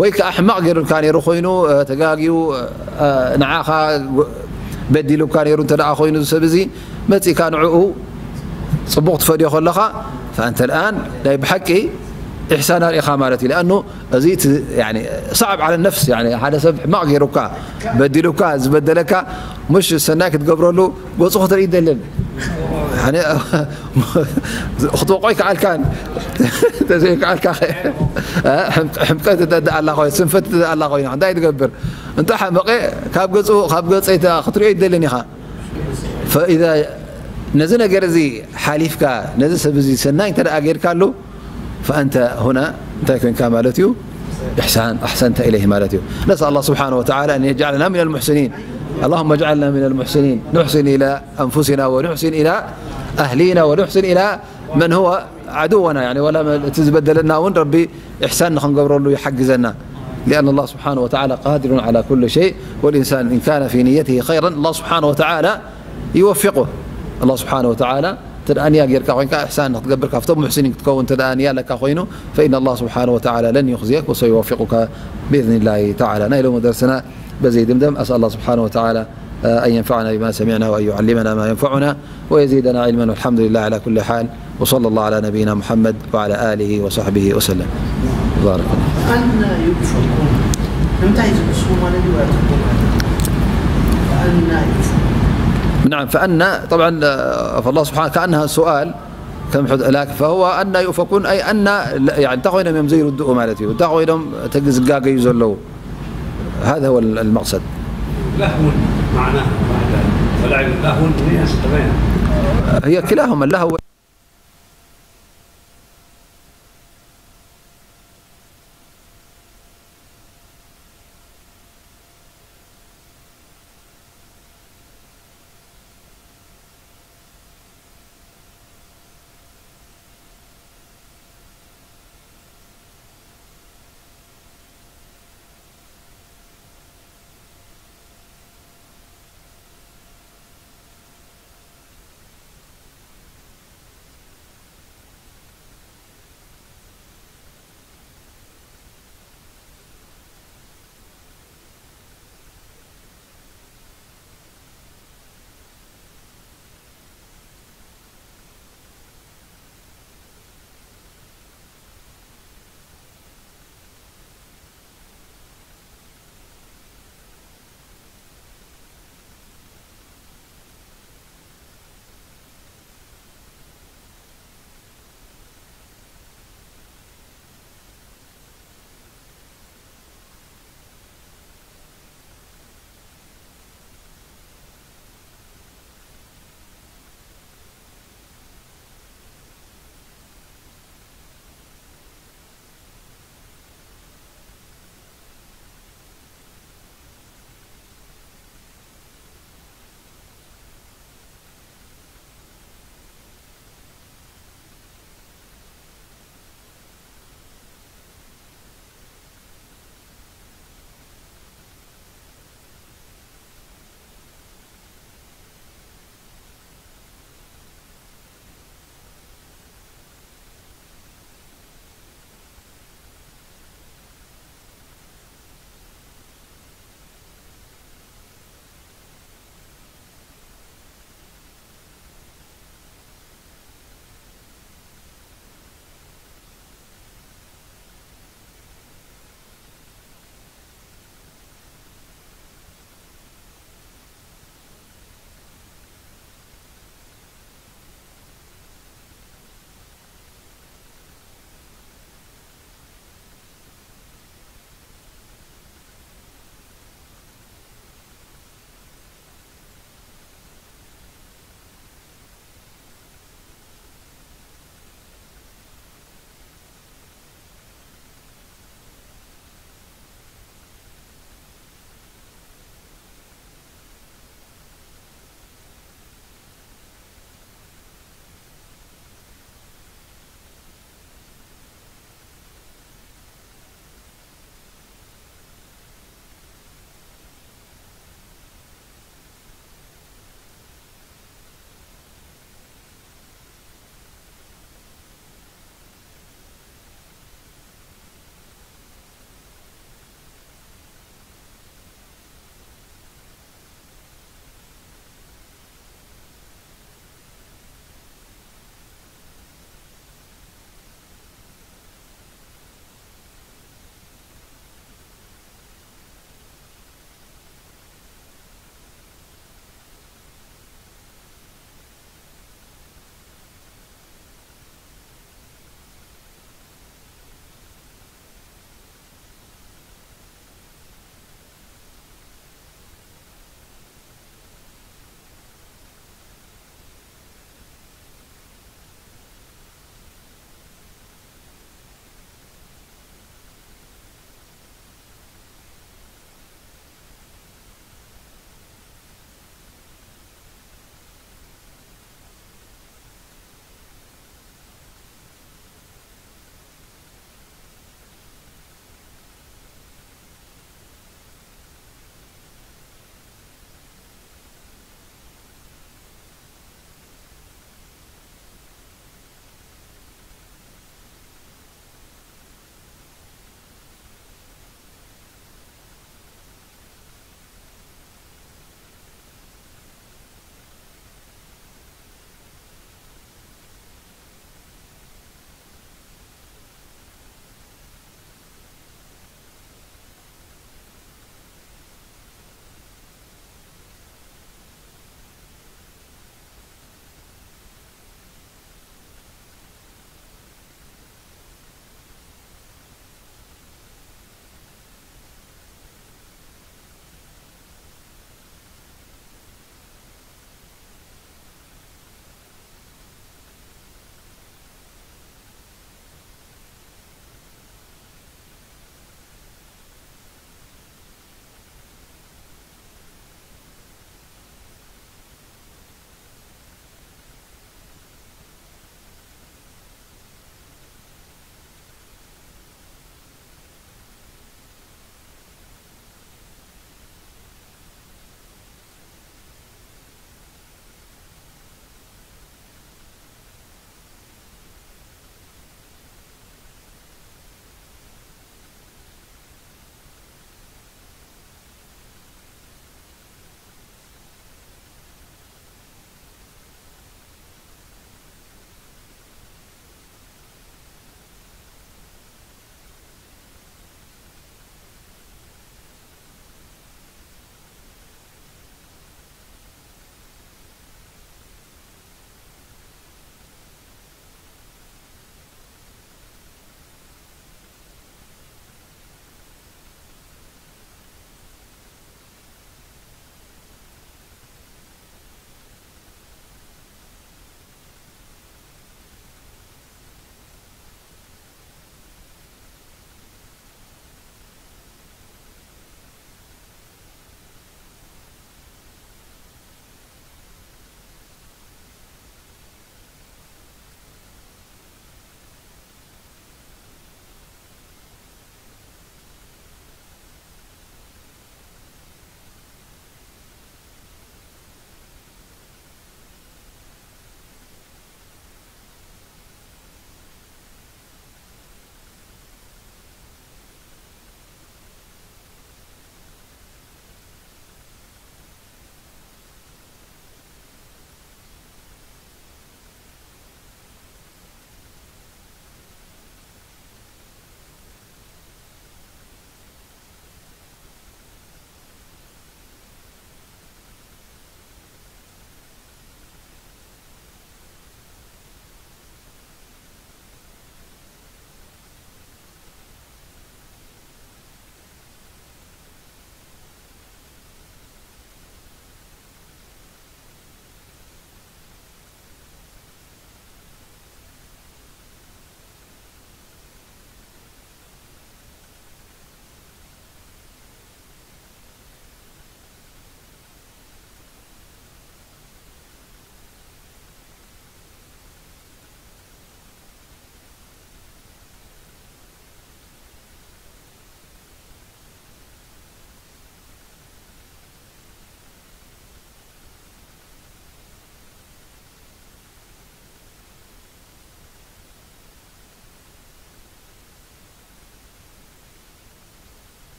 ወይ ከዓ ሕማቕ ገይሩልካ ነይሩ ኮይኑ ተጋግዩ ንዓኻ በዲሉካ ነይሩ እንተ ደኣ ኮይኑ ሰብ እዚ መጺእካ ንዕኡ ጽቡቕ ትፈድዮ ከለኻ فأنت الآن ናይ ብሓቂ إحسان ኣርኢኻ ማለት እዩ لأنه እዚ صعب على النفس يعني ሓደ ሰብ ሕማቕ ገይሩካ በዲሉካ ዝበደለካ مش ሰናይ ክትገብረሉ ገጹ ክትርኢ ይደልን ኣነ ክትወቆ ኣይከኣልካን። ተዘይከኣልካ ኸ? ሕምቀት ተደኣ ኣላ ኮይኑ፣ ስንፈት ተደኣ ኣላ ኮይኑ እንታይ ትገብር? እንተ ሓመቐ ካብ ገጹ፣ ካብ ገጸይ ክትሪኦ ይደልን ኢኻ። ፈኢዛ ነዚ ነገር እዚ ሓሊፍካ፣ ነዚ ሰብ እዚ ሰናይ እንተ ደኣ ጌርካሉ፣ ፈኣንተ ሁና እንታይ ኮንካ ማለት እዩ? ኢሕሳን ኣሕሰንተ ኢለይህ ማለት እዩ። ነስኣል ኣላህ ስብሓነሁ ወተዓላ ኣን የጅዓለና ሚነል ሙሕሲኒን። اللهم اجعلنا من المحسنين، نحسن إلى أنفسنا ونحسن إلى أهلينا ونحسن إلى من هو عدونا، يعني ولا እቲ ዝበደለና እውን ረቢ ኢሕሳን ንኽንገብረሉ ይሓግዘና። لأن الله سبحانه وتعالى قادر على كل شيء والإنسان إن كان في نيته خيرا الله سبحانه وتعالى يوفقه. الله سبحانه وتعالى እንተ ደኣ ንያ ጌርካ ኮይንካ ኢሕሳን ንክትገብር ካብቶም ሙሕሲኒን ክትከውን እንተ ደኣ ንያ ኣለካ ኮይኑ فإن الله سبحانه وتعالى لن يخزيك وسيوفقك بإذن الله تعالى. ናይ ሎሚ ደርስና በዚ ይድምደም። أسأل الله سبحانه وتعالى أن ينفعنا بما سمعنا وأن يعلمنا ما ينفعنا ويزيدنا علما والحمد لله على كل حال. وصلى الله على نبينا محمد وعلى آله وصحبه وسلم. بارك الله. أن يؤفكون. እንታይ ዝብስሙ ማለት እዩ? أن يؤفكون. نعم، فأن طبعا، آه، فالله سبحانه كأنها سؤال كم حد-، لكن فهو أن يؤفكون، أي أن لا-، يعني تاخوينهم يمزي يردؤوا مالتي وتاخوينهم تجزقاقي يزلوا. هذا هو المقصد. لهو معناه بعد ولعب لهو. هي كلاهما اللهو